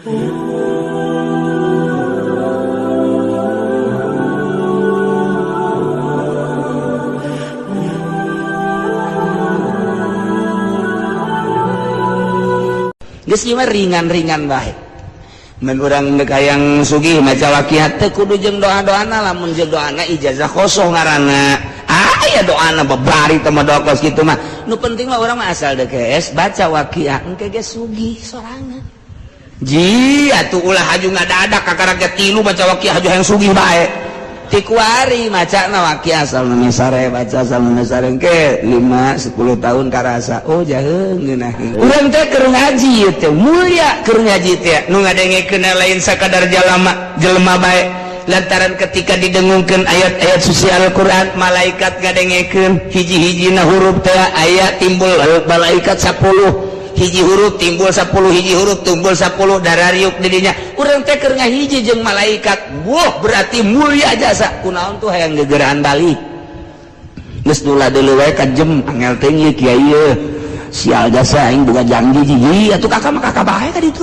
Geus ieu mah ringan-ringan bae. Mun urang deuk hayang sugih maca waqiah teu kudu jeung doa-doana, lamun jeung doana ijazah kosong ngaranna. Aya doana babari teh mah doa kos kitu mah. Nu penting mah urang mah asal deuk hees baca waqiah engke ge sugih sorangan. Ji atuh ulah haju ngadadak kakara ge tilu maca waqiah haju hayang sugih bae. Ti kuari macana waqiah asal nu sare baca asal nu sare engke 5 10 tahun karasa oh jaheung ngeunaheun. Urang teh keur ngaji ieu teh mulia keur ngaji teh nu ngadengekeun lain sakadar jalama jelema bae lantaran ketika didengungkeun ayat-ayat suci Al-Qur'an malaikat ngadengekeun hiji-hijina huruf teh aya timbul malaikat 10 hiji huruf timbul 10 hiji huruf timbul 10 darariuk di dinya urang teh keur ngahiji jeung malaikat wah berarti mulia jasa kunaon tuh hayang gegeraan balik geus nula deuleu wae ka jem angel teh ieu kiai ieu sial jasa aing boga janji jiji atuh kakak mah kakak bae ka ditu.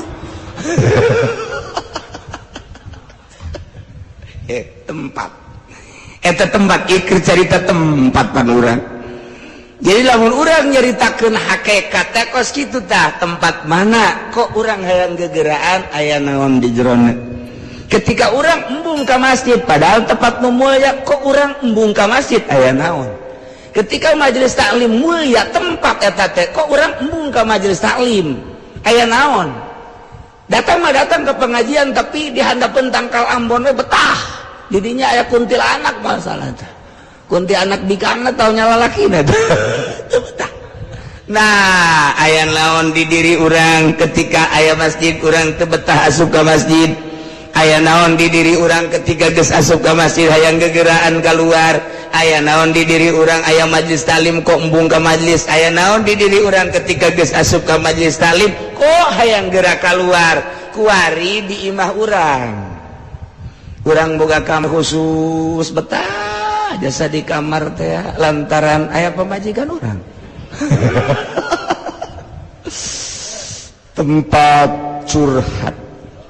Tempat eta tempat ieu keur carita tempat pan urang. Jadi lamun urang nyaritakeun hakikat teh kos kitu tah tempat mana kok urang hayang gegeraan aya naon di jerona. Ketika urang embung ka masjid padahal tempat nu mulia kok urang embung ka masjid aya naon. Ketika majelis taklim mulia tempat eta teh kok urang embung ka majelis taklim aya naon. Datang mah datang ke pengajian tapi di handapeun tangkal ambon we betah. Didinya aya kuntilanak masalah teh. Kunti anak bikangna tau nyala lalakina teu betah. Nah, aya naon di diri urang ketika aya masjid urang teu betah asup ka masjid. Aya naon di diri urang ketika geus asup ka masjid hayang gegeraan keluar. Aya naon di diri urang aya majelis taklim kok embung ka majelis. Aya naon di diri urang ketika geus asup ka majelis taklim kok hayang gerak keluar. Kuari di imah urang. Urang boga kamar khusus betah jasa di kamar teh lantaran aya pamajikan urang. Tempat curhat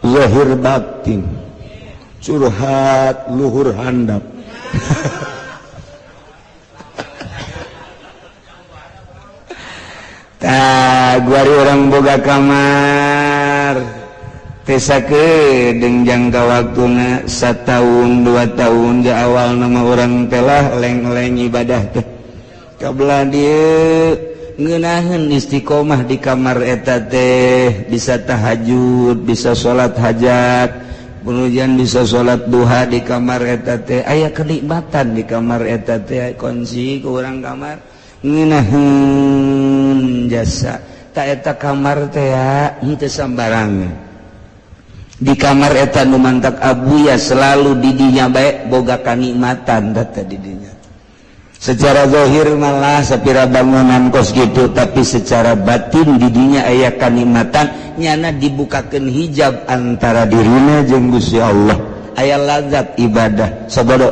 zahir batin, curhat luhur handap. Tah guari urang boga kamar tesa kedeung jangka waktuna satahun 2 tahun di awal nama orang telah leng-leng ibadah teh kabelah dieu ngeunaheun istiqomah di kamar eta teh bisa tahajud bisa salat hajat kemudian bisa salat duha di kamar eta teh aya kenikmatan di kamar eta teh kunci ku urang kamar ngeunaheun jasa ta eta kamar teh henteu sambarangan. Di kamar eta nu mantak abuya selalu didinya bae boga kanikmatan data didinya. Secara zahir malah sapira bangunan kos gitu tapi secara batin didinya aya kanikmatan nyana dibukakeun hijab antara dirina jeung Gusti Allah. Aya lazat ibadah sabodo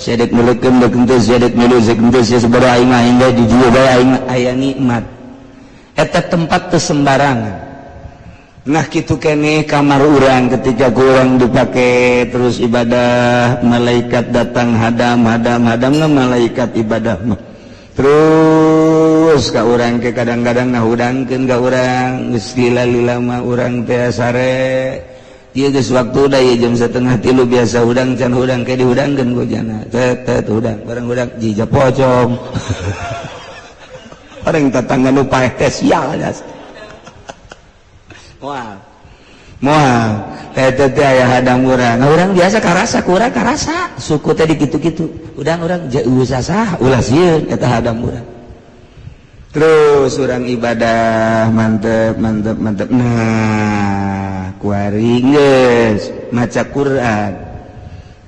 sedek milukeun deuk henteu sedek milu zeuk henteu sabodo aing mah aing di dieu bae aing aya nikmat. Eta tempat teu sembarangan. Nah kitu keneh kamar urang ketika kurang dipakai terus ibadah malaikat datang hadam hadam hadam na malaikat ibadah mah terus ka urang ke kadang-kadang ngahudangkeun ka urang geus lila-lila mah urang teh sare ieu geus waktu da ieu jam 2:30 biasa hudang can hudang ke dihudangkeun ku jana teh teh hudang bareng hudang jija pocong. Orang tetangga nu paeh teh sial jas. Moal. Moal. Teh teh aya hadang urang. Urang biasa karasa, ku urang karasa. Suku teh dikitu-kitu. Udang urang jauh sasah ulah sieun eta hadang urang. Terus urang ibadah mantep mantep mantep. Nah, kuari geus maca Quran.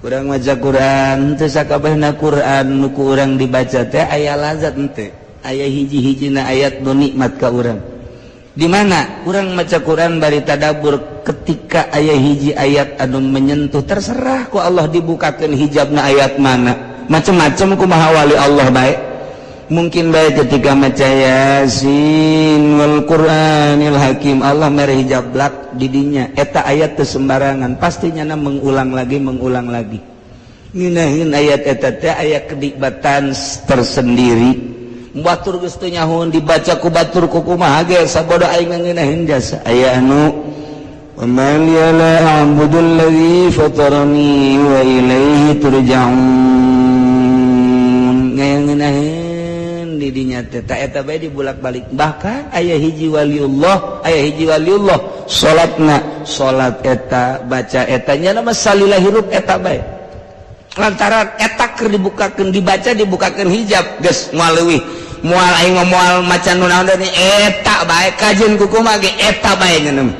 Urang maca Quran teu sakabehna Quran nu ku urang dibaca teh aya lazat henteu. Aya hiji-hijina ayat nu nikmat ka urang. Di mana urang maca Quran bari tadabbur ketika aya hiji ayat anu menyentuh terserah ku Allah dibukakeun hijabna ayat mana macem-macem kumaha wali Allah bae. Mungkin baik ketika maca Yasin wal Qur'anil Hakim, Allah mere hijab blak didinya eta ayat teu sembarangan, pasti nyana mengulang lagi, mengulang lagi. Ngeunaheun ayat eta teh aya kenikmatan tersendiri. Batur geus teu nyahoeun dibaca ku batur ku kumaha ge sabodo aing ngeunaheun jasa. Aya anu wa ma liya la a'budu alladzi fatarani wa ilaihi turja'un. Ngeunaheun didinya teh ta eta bae dibulak-balik. Bahkan aya hiji waliullah, aya hiji waliullah salatna salat eta baca eta nya mah salila hirup eta bae. Lantaran eta keur dibukakeun dibaca dibukakeun hijab geus moal leuwih moal aing mah moal maca nu naon deui eta bae kajeun ku kumaha ge eta bae ngeuneuh.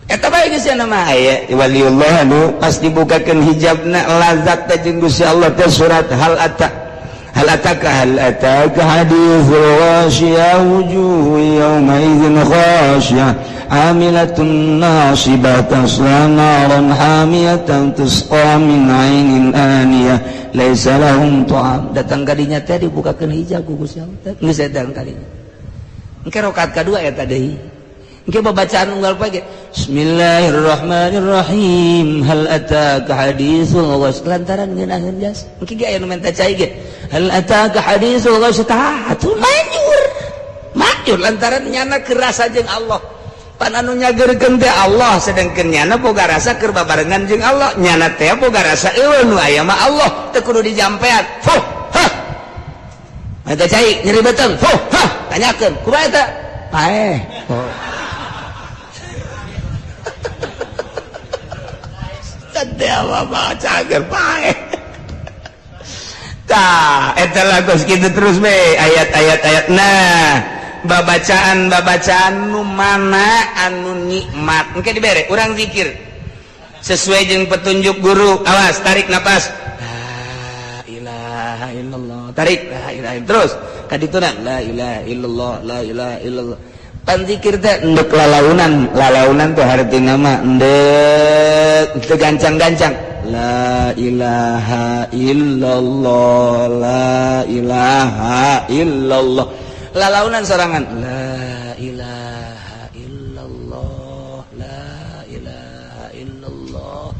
Eta bae geus nya mah aya waliullah anu pas dibukakeun hijabna lazat teh jeung Gusti Allah teh surat hal ata. Hal ataka hal ataka hadithul ghashiyah wujuhu yawma idzin khashiyah amilatun nasibah tasla naran hamiyatan tusqa min 'ainin aniyah laisa lahum ta'am. Datang kadinya teh dibukakeun hijab ku Gusti Allah teh geus datang kadinya. Engke rakaat kadua eta deui. Engke babacaan unggal poe ge Bismillahirrahmanirrahim hal ataka hadithul ghashiyah lantaran ngeunaheun jas. Engke ge aya nu menta cai ge hal ataka hadithul ghashiyah tah atuh manjur. Manjur lantaran nyana kerasa jeung Allah. Pan anu nyageurkeun teh Allah sedengkeun nyana boga rasa keur babarengan jeung Allah. Nyana teh boga rasa eueuh nu aya mah Allah teu kudu dijampean. Fuh hah. Menta cai nyeri beuteung. Fuh hah tanyakeun kumaha eta? Paeh. Oh. Dewa baca agar pae. Tah, eta lah geus kitu terus be ayat-ayat ayat. Nah, babacaan-babacaan nu mana anu nikmat. Engke dibere urang zikir. Sesuai jeung petunjuk guru. Awas, tarik napas. La ilaha illallah. Tarik la ilaha illallah. Terus kadituna la ilaha illallah, la ilaha illallah. Pan zikir teh endek lalaunan, lalaunan teh hartina mah endek teu gancang-gancang. La ilaha illallah, la ilaha illallah. Lalaunan sorangan la ilaha illallah, la ilaha illallah.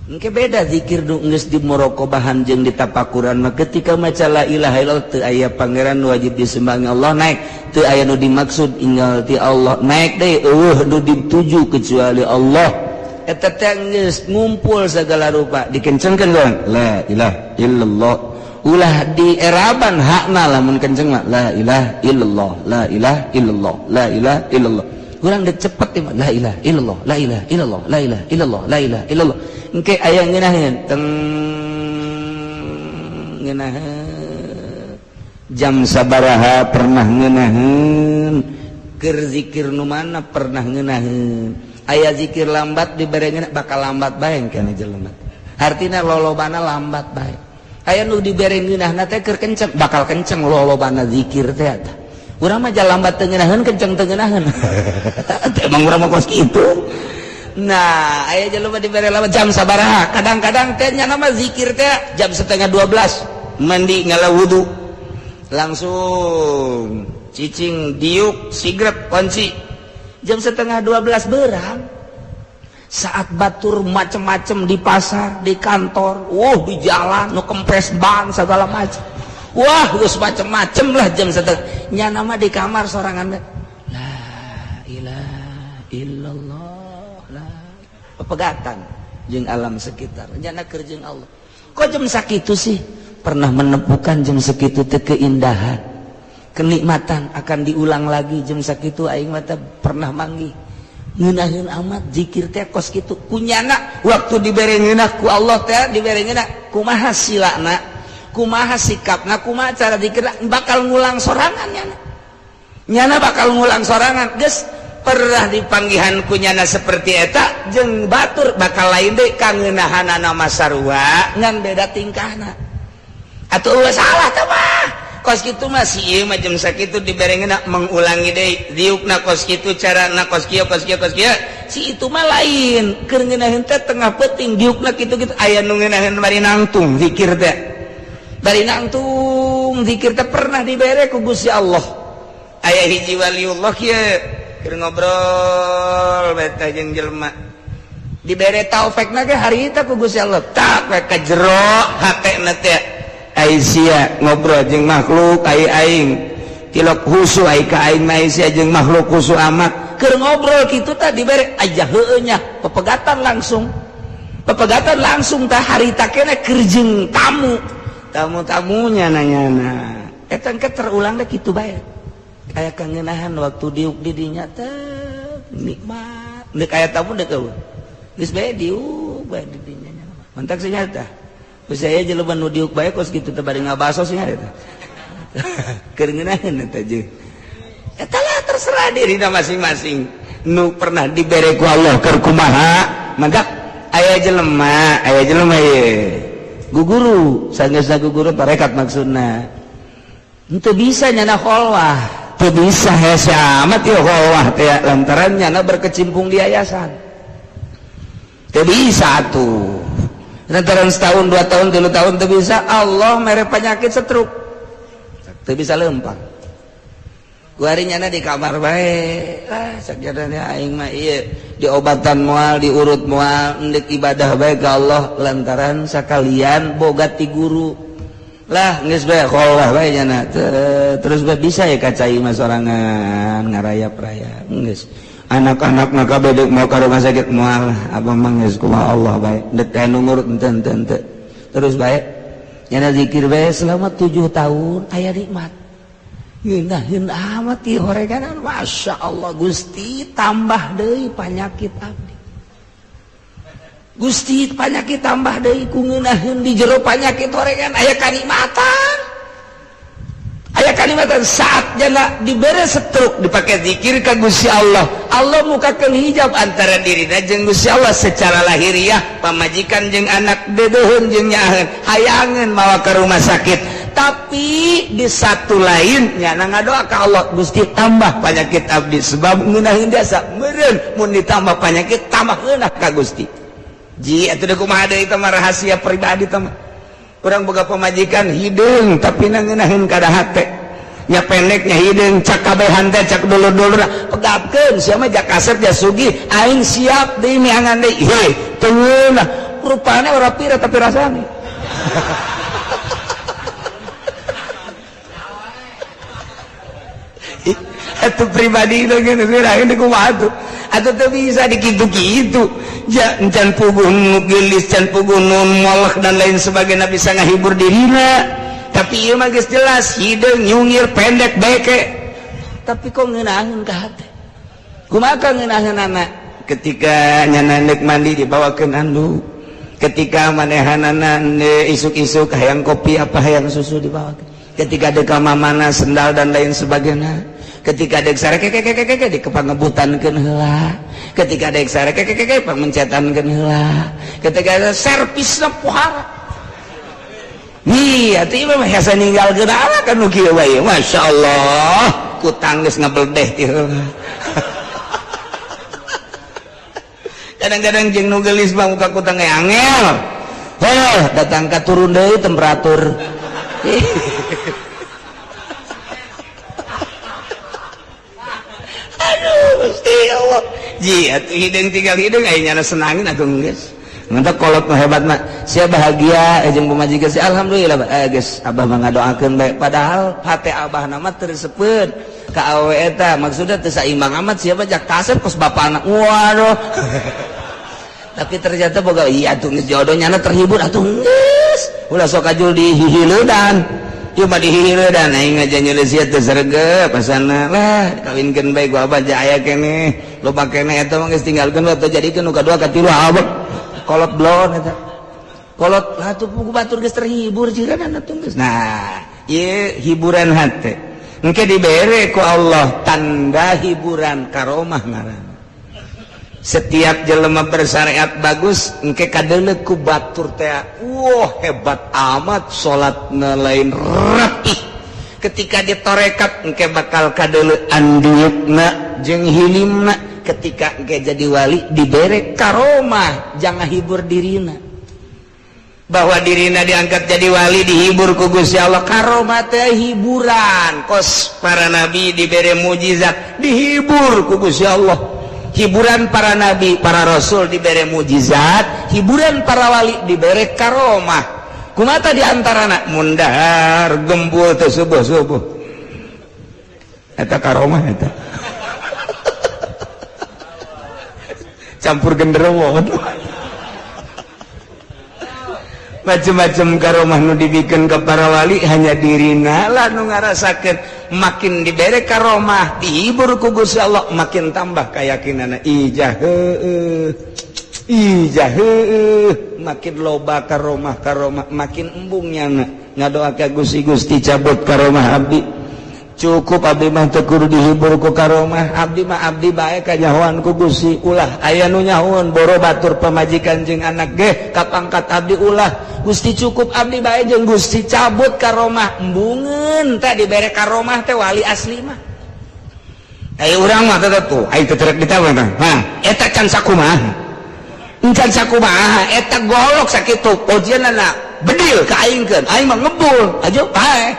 Engke beda zikir nu geus di muraqabahan jeung di tapakuran mah ketika maca la ilaha illallah teu aya pangeran wajib disembah Allah naik, teu aya nu dimaksud inggal ti Allah naik deui eueuh nu dituju kecuali Allah. Eta teh geus ngumpul segala rupa dikencengkeun urang la ilaha illallah. Ulah dieraban hakna lamun kenceng mah la ilaha illallah, la ilaha illallah, la ilaha illallah. Urang deuk cepet teh la ilaha illallah, la ilaha illallah, la ilaha illallah, la ilaha illallah. Engke aya ngeunaheun teng ngeunaheun jam sabaraha pernah ngeunaheun keur zikir nu mana pernah ngeunaheun. Aya zikir lambat dibere ngeunah bakal lambat bae kana jelema. Artina lolobana lambat bae. Aya nu dibere ngeunahna teh keur kenceng bakal kenceng lolobana zikir teh eta. Urang mah lambat teu ngeunaheun kenceng teu ngeunaheun. Emang urang mah kos kitu. Nah, aya jelema dibere lambat jam sabaraha. Kadang-kadang teh nya mah zikir teh jam 11:30 mandi ngala wudu. Langsung cicing diuk sigrep kunci. Jam 11:30 berang. Saat batur macem-macem di pasar, di kantor, di jalan, nu kempes ban segala macem. Wah, geus macem-macem lah jam setengah. Nyana mah di kamar sorangan. La ilaha illallah, la. Pepegatan jeung alam sekitar. Nyana keur jeung Allah. Kok jam sakitu sih? Pernah menemukan jam sekitu teh keindahan, kenikmatan akan diulang lagi jam sakitu aing mah pernah manggih. Ngeunaheun amat zikir teh kos kitu. Kunyana waktu dibere ngeunah ku Allah teh dibere ngeunah kumaha silana, kumaha sikapna, kumaha cara zikirna bakal ngulang sorangan nyana. Nyana bakal ngulang sorangan geus pernah dipanggihan ku nyana seperti eta jeung batur bakal lain deui kangeunahanana mah sarua ngan beda tingkahna. Atuh eueuh salah teh mah. Kos kitu mah si ieu mah jam sakitu diberengeuna mengulangi deui diukna kos kitu carana kos kieu kos kieu kos kieu si itu mah lain keur ngeunaheun teh tengah peuting diukna kitu-kitu aya nu ngeunaheun bari nangtung zikir teh. Bari nangtung zikir teh pernah dibere ku Gusti Allah. Aya hiji waliullah kieu keur ngobrol bae teh jeung jelema. Dibere taufik ge harita ku Gusti Allah. Tak we ka jero hatena teh. Ai sia ngobrol jeung makhluk ai aing. Tilok husu ai ka aing mah sia jeung makhluk husu amat. Keur ngobrol kitu tah dibere aja heueuh nya pepegatan langsung. Pepegatan langsung tah harita keneh keur jeung tamu. Tamu-tamunya nanya-nanya eta engke terulang deh kitu bae aya kangenahan waktu diuk di dinya teh nikmat deuk aya tamu deuk eueuh geus bae diuk bae di dinya mantak sih nyata geus aya jelema nu diuk bae kos kitu teh bari ngabaso sih nyata keur ngeunaheun eta jeung eta lah terserah dirina masing-masing nu pernah dibere ku Allah keur kumaha mantak aya jelema ieu guguru sanggeusna guguru tarekat maksudna henteu bisa nyana kholwah teu bisa hese amat ieu kholwah teh lantaran nyana berkecimpung di yayasan teu bisa atuh lantaran setahun 2 tahun 3 tahun teu bisa Allah mere penyakit stroke teu bisa lempang kuari nyana di kamar bae lah sakjadana aing mah ieu diobatan moal diurut moal endek ibadah bae ka Allah lantaran sakalian boga ti guru lah geus bae kholwah bae nyana terus bae bisa ya ka cai mah sorangan ngarayap-rayap geus anak-anak mah kabeh deuk mau ka rumah sakit moal abah mah geus kumaha Allah bae endek anu ngurut henteu terus bae nyana zikir bae selama 7 tahun aya nikmat ngeunaheun amat ieu horeganan Masya Allah Gusti tambah deui panyakit abdi Gusti panyakit tambah deui ku ngeunaheun di jero panyakit horegan aya kanikmatan saat jana dibere stroke dipake zikir ka Gusti Allah Allah mukakeun hijab antara dirina jeung Gusti Allah secara lahiriah pamajikan jeung anak dedeuheun jeung nyaaheun hayangeun mawa ka rumah sakit tapi di satu lain nyana ngadoa ka Allah Gusti tambah penyakit abdi sebab ngeunaheun jasa meureun mun ditambah penyakit tambah ngeunah ka Gusti ji atuh kumaha deui teh mah rahasia pribadi teh mah urang boga pamajikan hideung tapi na ngeunaheun kada hate nya pendeknya hideung cak kabehan teh cak dulur-dulur pegapkeun sia mah jak kasep ja sugih aing siap deui miangan deui heuh teu ngeunah rupane ora pira tapi rasane itu pribadi itu gini ini kumaha tuh atau tuh bisa dikitu-kitu can puguh nu geulis can puguh nu molek dan lain sebagainya bisa ngahibur dirina tapi ieu mah geus jelas hideung nyungir pendek beke tapi kok ngeunaheun ka hate kumaha ka ngeunaheunana ketika nyana neuk mandi dibawakeun anduk ketika manehanana isuk-isuk hayang kopi apa hayang susu dibawakeun ketika deka mamana sendal dan lain sebagainya ketika dek sare kekekekeke di kepangebutankeun heula ketika dek sare kekekeke pamencetankeun heula ketika servisna pohara ih atuh ieu mah hese ninggalkeun ala kan nu kieu bae masyaallah kutang geus ngabeldeh ti heula kadang-kadang jeung nu geulis mah muka kutang ge angel heuh datang ka turun deui temperatur aduh Gusti Allah ji atuh hideung tinggal hideung aya nyana senangin atuh geus mantap kolot mah hebat mah sia bahagia jeung pamajikan sia alhamdulillah geus abah mah ngadoakeun bae padahal hate abah na mah teu resepeun ka awewe eta maksudna teu saimbang amat sia mah jak kasep kos bapana waduh tapi ternyata boga iya atuh geus jodoh nyana terhibur atuh geus ulah sok ajul dihihileudan ieu mah dihihileudan aing ngajanyeuleuh sia teu sregep pasana lah kawinkeun bae ku abah ja aya keneh loba keneh eta mah geus tinggalkeun we teu jadikeun nu kadua katilu abah kolot blon eta kolot atuh ku batur geus terhibur jiran atuh geus nah ieu hiburan hate engke dibere ku Allah tanda hiburan karomah ngaranna setiap jelema bersyariat bagus engke kadeuleu ku batur teh wah hebat amat salatna lain rapih ketika ditorekat engke bakal kadeuleu andiukna jeung hilimna ketika engke jadi wali dibere karomah jangan hibur dirina Bahwa dirina diangkat jadi wali dihibur ku Gusti Allah, karomah teh hiburan. Kos para nabi dibere mujizat, dihibur ku Gusti Allah. Hiburan para nabi, para rasul dibere mujizat, hiburan para wali dibere karomah. Kumata di antarana mundahar gembul teh subuh-subuh. Eta karomah eta. Campur genderuwo. Macem-macem karomah nu dibikin ke para wali hanya dirina lah nu ngarasakeun. Makin dibere karomah dihibur ku Gusti Allah, makin tambah keyakinanna. Ijah heueuh, ijah heueuh, makin loba karomah karomah makin embungnya na ngadoa ka Gusti, Gusti cabut karomah abdi, cukup abdi mah teu kudu dihibur ku karomah, abdi mah abdi bae kanyahoan ku Gusti, ulah aya nu nyahoan boro batur pamajikan jeung anak ge kapangkat abdi ulah. Gusti cukup abdi bae jeung Gusti cabut karomah. Embungeun teh dibere karomah teh wali asli mah. Ai urang mah teh tuh, ai teu terek ditawa tah. Hah, eta can sakumaha? Can sakumaha eta golok sakitu pojianna bedil ka aingkeun, aing mah ngebul, aja pae.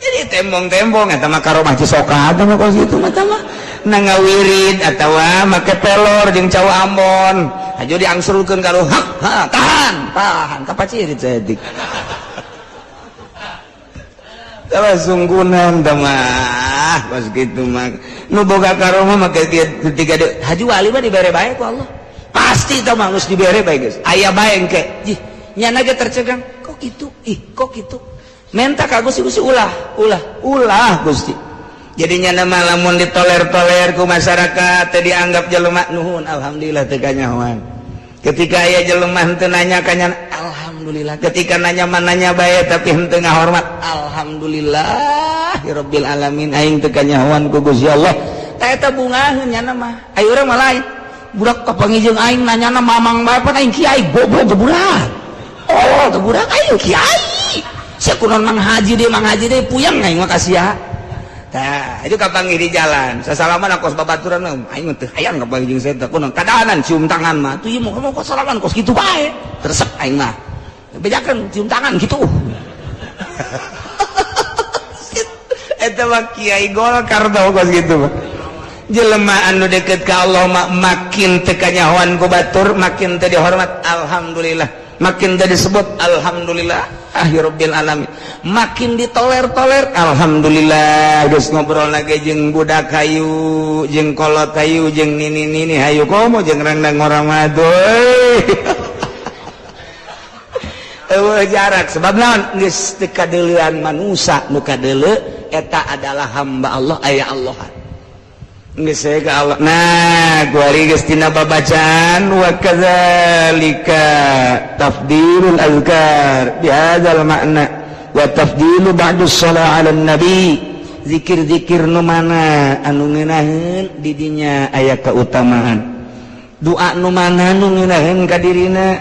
Jadi tembong-tembong eta mah karomah Cisoka mah kos kitu mah tah mah. Na ngawirid atawa make pelor jeung cau Ambon. Hajo diangsurkeun ka hak, ha, tahan, tahan kapacirit saeutik. Tah sunggunan tah mah kos kitu mah. Nu boga karomah make ketika haji wali mah dibere bae ku Allah. Pasti tah mah geus dibere bae geus. Aya bae engke. Jih, nyana ge tercegang. Kok kitu? Ih, kok kitu? Menta ka Gusti, Gusti ulah, ulah, ulah Gusti. Jadinya nama lamun ditoler-toler ku masyarakat teh dianggap jelema nuhun, alhamdulillah teu kanyahoan. Ketika aya jelema henteu nanya kanya alhamdulillah. Ketika nanya mananya bae tapi henteu ngahormat, alhamdulillah rabbil alamin aing teu kanyahoan ku Gusti Allah. Tah eta bungaheun nyana mah. Ayo urang mah lain. Budak kapanggih jeung aing nanyana mamang bae pan aing kiai goblok teu budak. Oh, teu budak aing kiai. Sia kunaon mang haji deui puyeng aing mah ka sia. Tah, itu kapanggih di jalan. Sasalaman kos babaturan aing mah teu hayang kapanggih jeung saya teh kunaon kadahanan cium tangan mah. Tuh ieu mah kos salaman kos kitu bae. Resep aing mah. Bejakeun cium tangan kitu. Eta mah kiai Golkar tau kos kitu mah. Jelema anu deket ka Allah mah makin teu kanyahoan ku batur, makin teu dihormat, alhamdulillah. Makin teu disebut alhamdulillah. Rabbil alamin. Makin ditoler-toler alhamdulillah. Geus ngobrol lagi jeung budak hayu, jeung kolot hayu, jeung nini-nini hayu komo jeung rendang orang madu. Eueuh jarak sebab naon geus teu kadeuleuan manusa nu kadeuleu eta adalah hamba Allah aya Allah. Geus ka Allah. Nah, kuari geus tina babacaan wa kadzalika tafdilul azkar bihadzal makna wa tafdilu ba'du shalah 'alan nabi. Zikir-zikir nu mana anu ngeunaheun di dinya aya kautamaan. Doa nu mana nu ngeunaheun ka dirina,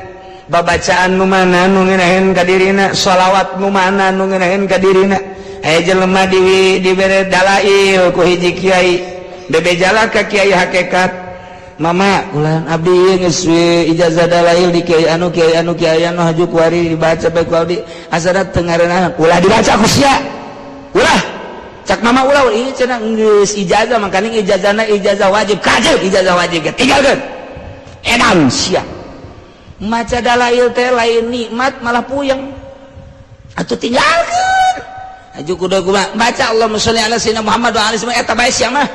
babacaan nu mana nu ngeunaheun ka dirina, shalawat nu mana nu ngeunaheun ka dirina. Aya jelema dibere dalail ku hiji kiai. Bebejala ka kiai hakikat, mama ulah abdi geus ijazah dalail di kiai anu kiai anu kiai anu haju kuari dibaca bae ku abdi asana teu ngareunah ulah dibaca ku sia ulah cak mama ulah ieu cenah geus ijazah makaning ijazahna ijazah wajib kajib ijazah wajib ge tinggalkeun edan sia maca dalail teh lain nikmat malah puyeng atuh tinggalkeun haju kudu kumaha baca Allahumma sholli ala sayyidina Muhammad wa alihi eta bae sia mah.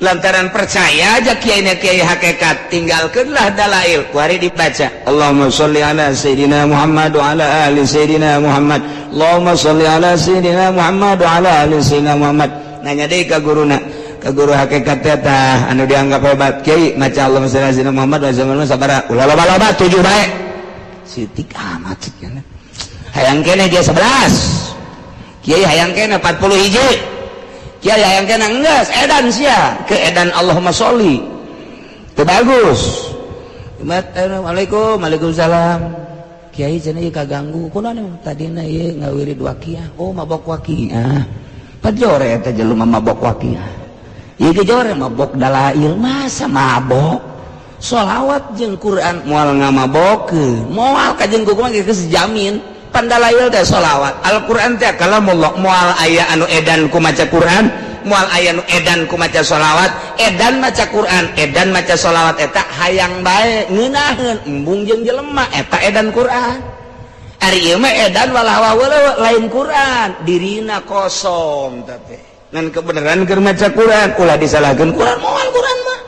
Lantaran percaya aja kiai kiai hakikat tinggalkanlah dalail kuari dibaca Allahumma sholli ala sayyidina Muhammad wa ala ali sayyidina Muhammad Allahumma sholli ala sayyidina Muhammad wa ala ali sayyidina Muhammad. Nanya deui ka guruna, ka guru hakikat teh tah anu dianggap hebat kiai maca Allahumma sholli ala sayyidina Muhammad wa ala sabara ulah loba-loba 7 bae sitik amat cenah hayang keneh dia 11 kiai hayang keneh 40 hiji kiai hayang kena enggeus edan sia ke edan Allahumma sholli teu bagus. Assalamualaikum waalaikumsalam kiai cenah ieu kaganggu kunaon tadina ieu ngawirid waqiah oh mabok waqiah pajore eta jelema mabok waqiah ieu ge jore mabok dalail masa mabok Sholawat jeung Quran moal ngamabokeun, moal kajeun kumaha geus jamin. Pandalail teh sholawat, Al-Quran teh kalamullah, moal aya anu edan ku maca Quran, moal aya nu edan ku maca sholawat, edan maca Quran, edan maca sholawat eta hayang bae ngeunaheun embung jeung jelema eta edan Quran. Ari ieu mah edan walah walah lain Quran, dirina kosong teh. Ngan kebenaran keur maca Quran ulah disalahkeun Quran, moal Quran mah.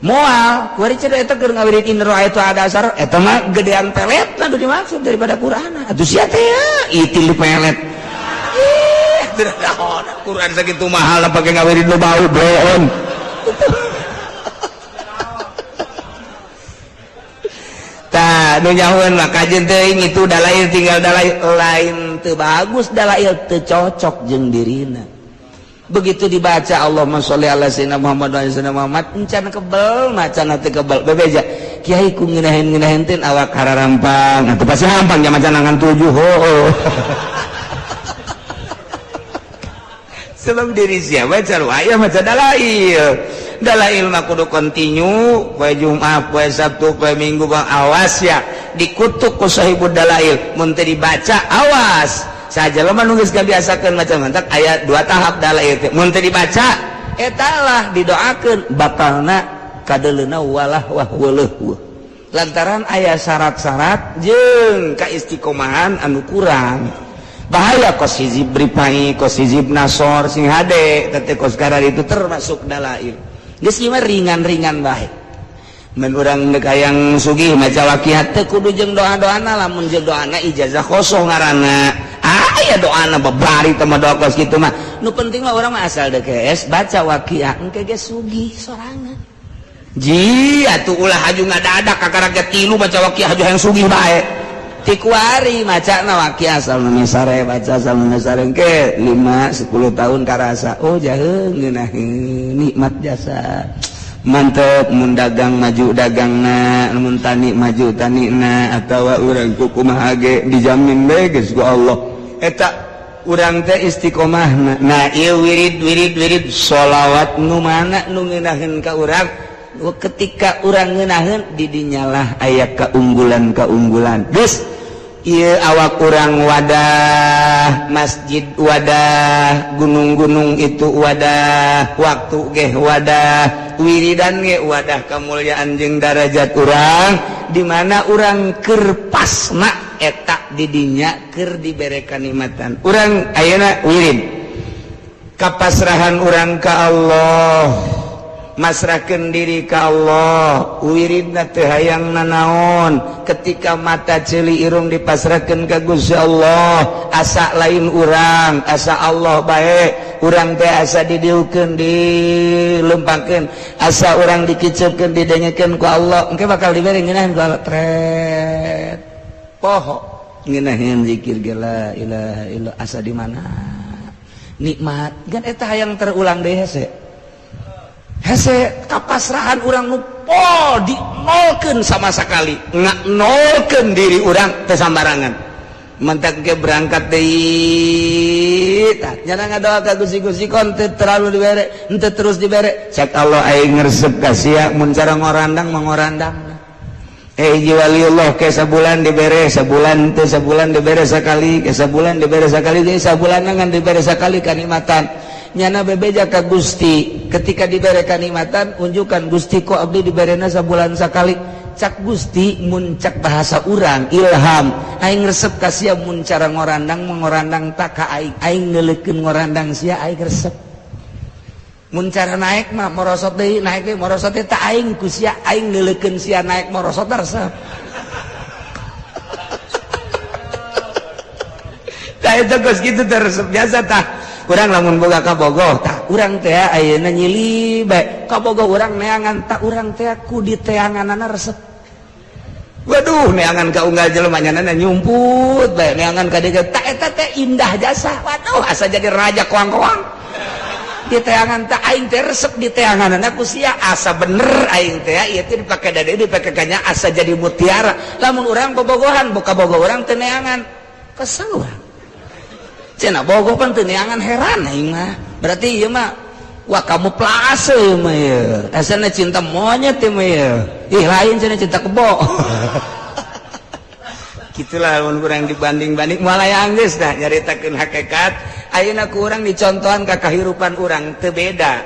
Moal, kuari cenah eta keur ngawirid in ra'aitu ada asar, eta mah gedean peletna nu dimaksud daripada Quran. Atuh sia teh itil di pelet. Ih, teu naon Quran sakitu mahal pake ngawirid nu bau bloon. Tah nu nyahoeun mah kajeun teuing itu dalail tinggal dalail lain teu bagus dalail teu cocok jeung dirina. Begitu dibaca Allahumma sholli ala sayyidina Muhammad wa ala sayyidina Muhammad encan kebel macana teu kebel bebeja kiai ku ngeunaheun-ngeunaheun teh awak hararampang atuh pasti hampang jam macan ngan 7 hooh. Sebab diri sia baca aya maca dalail. Dalail mah kudu kontinu poe Jumat poe Sabtu poe Minggu bang awas ya dikutuk ku sahibud dalail mun teu dibaca awas. Saja lemah nunggu biasakan macam mantak ayat 2 tahap dalail teh mun teu dibaca eta lah didoakeun bakalna kadeleuna walah wah weuleuh lantaran aya syarat-syarat jeung kaistiqomahan anu kurang bahaya kos hizib ripai kos hizib nasor sing hade teh kos karar itu termasuk dalail geus ieu mah ringan-ringan bae mun urang deuk hayang sugih maca waqiat teh kudu jeung doa-doana lamun jeung doana ijazah kosong ngaranna aya doana babari teh mah doa kos kitu mah nu penting mah urang mah asal deuk geus baca waqiah engke ge sugih sorangan ji atuh ulah haju ngadadak kakara ge tilu baca waqiah haju hayang sugih bae ti kuari macana waqiah asal nu sare baca asal nu sare engke 5 10 tahun karasa oh jaheung ngeunaheun nikmat jasa mantep mun dagang maju dagangna mun tani maju tanina atawa urang kumaha ge dijamin bae geus ku Allah eta urang teh istiqomahna. Nah ieu wirid wirid wirid sholawat nu mana nu ngeunaheun ka urang ketika urang ngeunaheun di dinyalah aya keunggulan-keunggulan geus ieu awak urang wadah masjid wadah gunung-gunung itu wadah waktu geh wadah wiridan ge wadah kemuliaan jeung darajat urang di mana urang keur pasna eta di dinya keur dibere kanikmatan urang ayeuna wirid kapasrahan urang ka Allah masrahkeun diri ka Allah wiridna teu hayang nanaon ketika mata ceuli irung dipasrahkeun ka Gusti Allah asa lain urang asa Allah bae urang teh asa didiukeun dilempangkeun asa urang dikiceupkeun didengekeun ku Allah engke bakal dibere ngeunaheun ku Allah tret poho ngeunaheun zikir ge la ilaha illallah asa di mana nikmat gan eta hayang terulang deui hese hese kapasrahan urang nu pol dinolkeun sama sekali nolkeun diri urang teu sambarangan mentak ge berangkat deui tah nyana ngadoa ka Gusti-Gusti kon teu terlalu dibere henteu terus dibere cek Allah aing ngresep ka sia mun cara ngorandang mangorandang hiji waliullah ke sabulan dibere sabulan teu sabulan dibere sakali ke sabulan dibere sakali deui sabulan ngan dibere sakali kanikmatan nyana bebeja ka Gusti ketika dibere kanikmatan unjukkan Gusti kok abdi diberena sabulan sakali cak Gusti mun cak bahasa urang ilham aing resep ka sia mun cara ngorandang mengorandang tak ka aing aing neuleukeun ngorandang sia aing resep mun cara naik mah morosot deui naik deui morosot teh tak aing ku sia aing neuleukeun sia naik morosot resep tah eta geus kitu teh resep biasa tah urang lamun boga kabogoh tah urang teh ayeuna nyili bae kabogoh urang neangan tah urang teh ku diteanganana resep waduh neangan ka unggal jelema nyanana nyumput bae neangan ka dieu tah eta teh indah jasa waduh asa jadi raja koang-koang diteangan tah aing teh resep diteanganana ku sia asa bener aing teh ieu teh dipake dade dipake kanya asa jadi mutiara lamun urang bobogohan boka bogoh urang teu neangan kesel urang cenah bogoh pan teu neangan heran aing mah berarti ieu mah Wah kamu plase mah ya. Asana cinta monyet ya mah ya. Ih lain cenah cinta kebo. Gitulah mun urang dibanding-banding moal aya geus dah nyaritakeun hakikat. Ayeuna ku urang dicontohan ka kahirupan urang teu beda.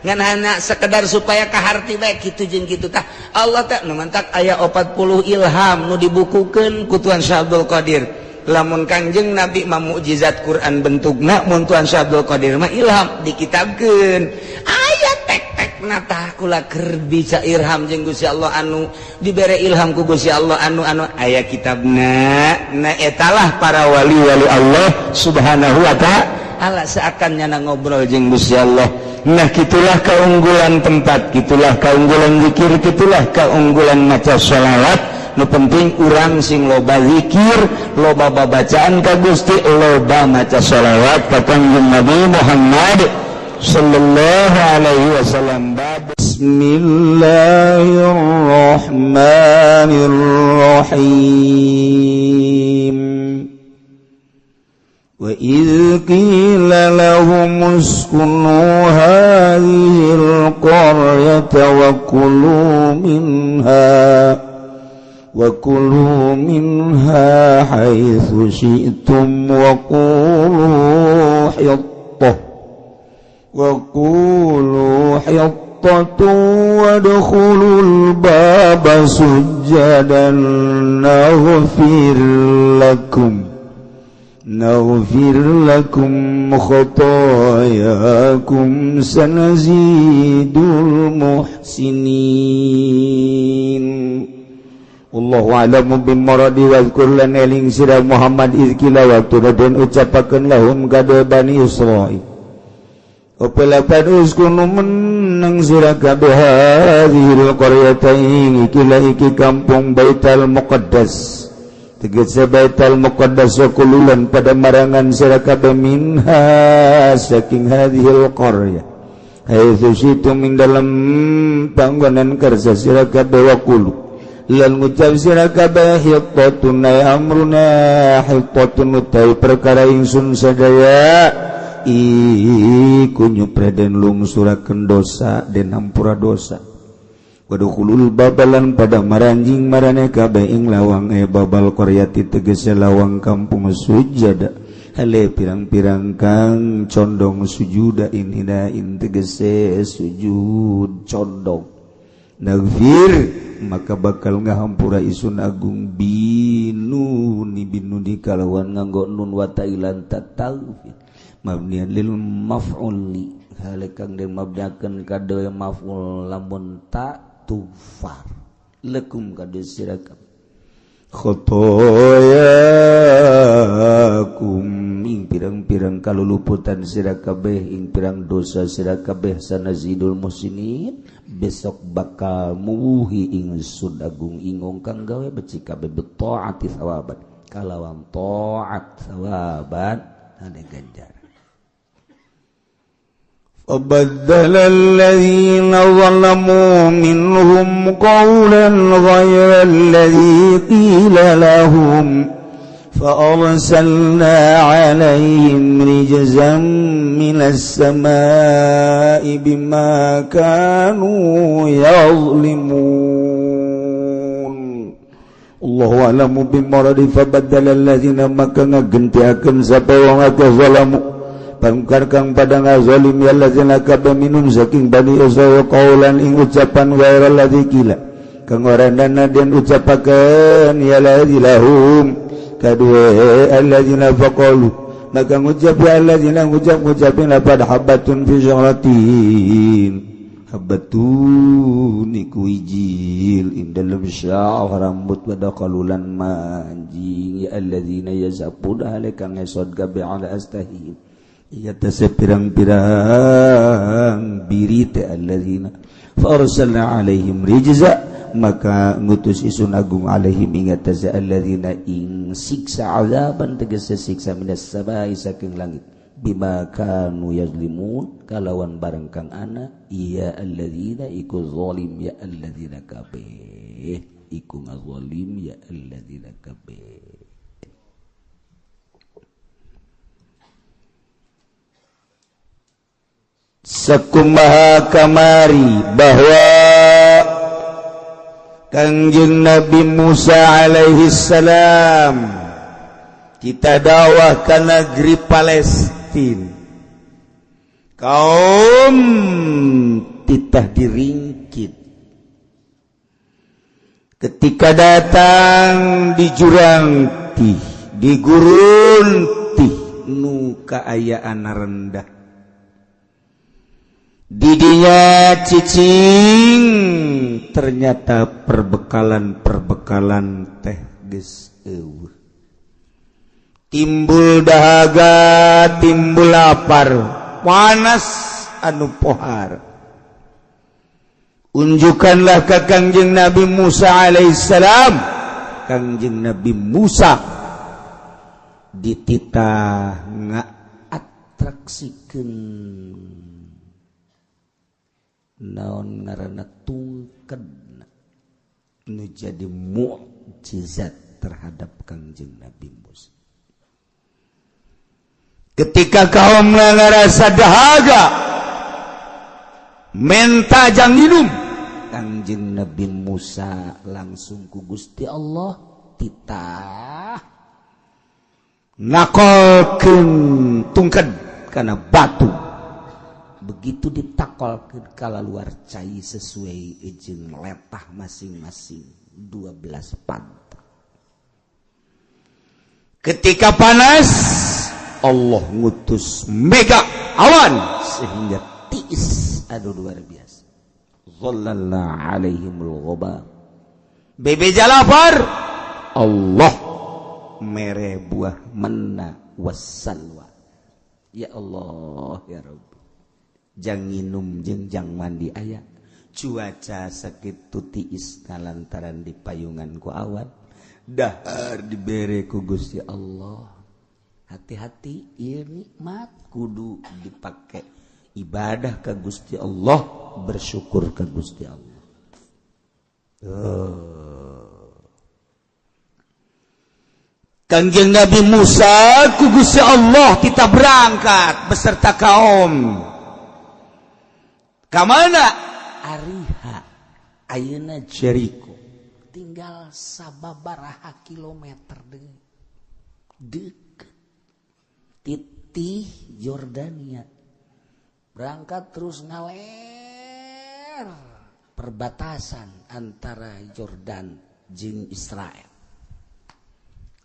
Ngan hanya sekedar supaya kaharti bae kitu jeung kitu tah. Allah teh nu mantak aya 40 ilham nu dibukukeun ku Tuan Syekh Abdul Qadir. Lamun Kangjeng Nabi mah mukjizat Quran bentukna, mun Tuan Syekh Abdul Qadir mah ilham dikitabkeun. Aya tek-tekna tah kula keur bisa ilham jeung Gusti Allah anu dibere ilham ku Gusti Allah anu anu aya kitabna. Nah etalah para wali-wali Allah Subhanahu wa ta'ala seakan nyana ngobrol jeung Gusti Allah. Nah gitulah keunggulan tempat, gitulah keunggulan zikir, gitulah keunggulan maca sholawat. Nu penting urang sing loba zikir, loba babacaan ka Gusti, loba maca sholawat ka Kangjeng Nabi Muhammad sallallahu alaihi wasallam. Bismillahirrahmanirrahim. Wa idz qila lahum uskunu hadhil qaryata wa kulu minha haitsu syi'tum wa qulu hittatun wadkhulul baba sujjadan naghfir lakum khatayakum sanazidul muhsinin. Wallahu a'lamu bimuradi wa kullan eling sira Muhammad izkila waktu den ucapakeun lahum kade Bani Israil. Opelapan uskunu menang sira kabeh hadhil qaryatain ikila iki kampung Baitul Muqaddas. Tegese Baitul Muqaddas kululan pada marangan sira kabeh minha saking hadhil qaryah. Haitsu syitum ing dalem panggonan kersa sira kabeh wa kulu. Lan ngucap sira kabeh hittatun amruna hittatun utai perkara ingsun sadaya iku nyupre den lungsurakeun dosa den hampura dosa. Wadukhulul babalan pada maranjing marane kabeh ing lawang babal qaryati tegese lawang kampung sujada hale pirang-pirang kang condong sujuda inhina in tegese sujud condong. Naghfir maka bakal ngahampura isun agung binuni binuni kalawan nganggo nun wa ta'ilan tatawfi mabnian lil maf'uli hale kang den mabniakeun kade maf'ul lamun ta tufar lakum kade sira khotoyakum ing pirang-pirang kaluluputan sira kabeh ing pirang dosa sira kabeh sanazidul muhsinin besok bakal muwuhi ingsun agung ingong kang gawe becik kabeh bitaati thawaban kalawan taat thawaban ane ganjaran. فبدل الذين ظلموا منهم قولا غير الذي قيل لهم فأرسلنا عليهم رجزا من السماء بما كانوا يظلمون. الله أعلم بمرض فبدل الذين maka ngagentiakeun sapa wong akeh zalamu bangkar kang pada ngazalim ya allazina kabeh minum saking Bani Israil qaulan ing ucapan ghairal ladzi qila kang ora dana den ucapakeun ya lahum kadue allazina faqalu maka ngucap ya allazina ngucap ngucapin lapad habatun fi syaratin habatun iku ijil ing dalem sya'ar rambut pada kalulan manjing ya allazina yazabun alika ngesod gabe ala astahim iya tese pirang-pirang biri te allazina fa arsalna alaihim rijza maka ngutus isun agung alaihim ingat tese allazina ing siksa azaban tegese siksa minas samai saking langit bima kanu yazlimun kalawan bareng kang ana iya allazina iku zalim ya allazina kabeh iku ngazalim ya allazina kabeh. Sakumaha kamari bahwa Kangjeng Nabi Musa alaihi salam kita dakwah ke negeri Palestina, kaum titah diringkit. Ketika datang di jurang tih, di gurun tih, nu kaayaan rendah, didinya cicing, ternyata perbekalan-perbekalan teh geus eueuh. Timbul dahaga, timbul lapar, panas anu pohar. Unjukkanlah ke Kangjeng Nabi Musa alaihissalam. Kangjeng Nabi Musa dititah ngaatraksikeun naon ngaranna tungked nu jadi mukjizat terhadap Kangjeng Nabi Musa. Ketika kaum ngarasa dahaga menta jang minum, Kangjeng Nabi Musa langsung ku Gusti Allah titah nakolkeun tungked kana batu. Begitu ditakolkeun kalaluar cai sesuai jeung letah masing-masing 12 pantak. Ketika panas, Allah ngutus mega awan sehingga tiis, aduh luar biasa. Zallalna alaihimul ghaba. Bebeja lapar, Allah mere buah manna wassalwa. Ya Allah ya Rabbi. Jang nginum jeung jang mandi aya. Cuaca sakitu tiis lantaran di payungan ku awan. Dahar dibere ku Gusti Allah. Hati-hati, ieu nikmat kudu dipake ibadah ka Gusti Allah, bersyukur ka Gusti Allah. Kangjeng Nabi Musa ku Gusti Allah kita berangkat beserta kaum. Ka mana? Ariha, ayeuna Jericho. Tinggal sababaraha kilometer deui. Deukeut titih Yordania. Berangkat terus ngaler perbatasan antara Yordan jeung Israel.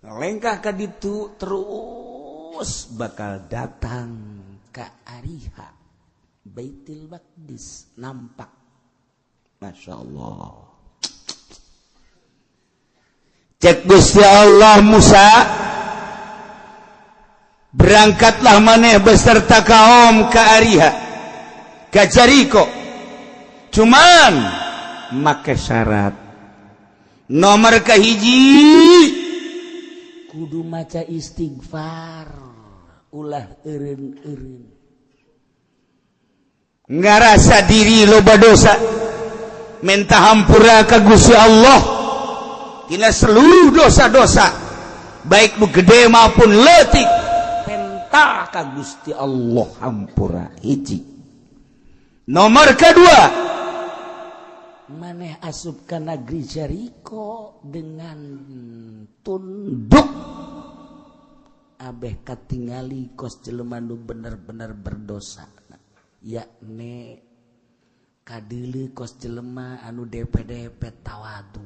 Lengkah ka ditu terus bakal datang ka Ariha, Baitul Maqdis nampak. Masya Allah. Cek Gusti Allah, Musa, berangkatlah maneh beserta kaum ke Ariha, ke Jericho. Cuman make syarat. Nomor kahiji kudu maca istighfar, ulah eureun-eureun. Ngarasa diri loba dosa, minta hampura ka Gusti Allah tina seluruh dosa-dosa, baik nu gede maupun leutik, penta ka Gusti Allah hampura. Hiji. Nomor kedua, maneh asup ka negeri Jericho dengan tunduk, abeh katingali kos jelema nu bener-bener berdosa, yakni kadeuleu kos jelema anu DPDP tawadu.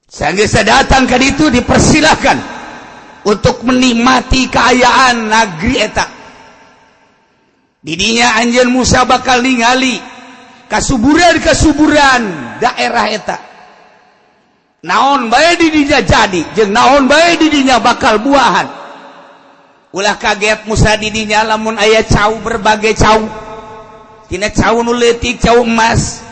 Sanggeus datang ka ditu dipersilahkan untuk menikmati keayaan negeri eta. Didinya anjeun Musa bakal ningali kasuburan-kasuburan daerah eta. Naon bae didinya jadi, jeung naon bae didinya bakal buahan. Ulah kaget Musa didinya lamun aya cau, berbagai cau. Tina cau nu leutik, cau emas,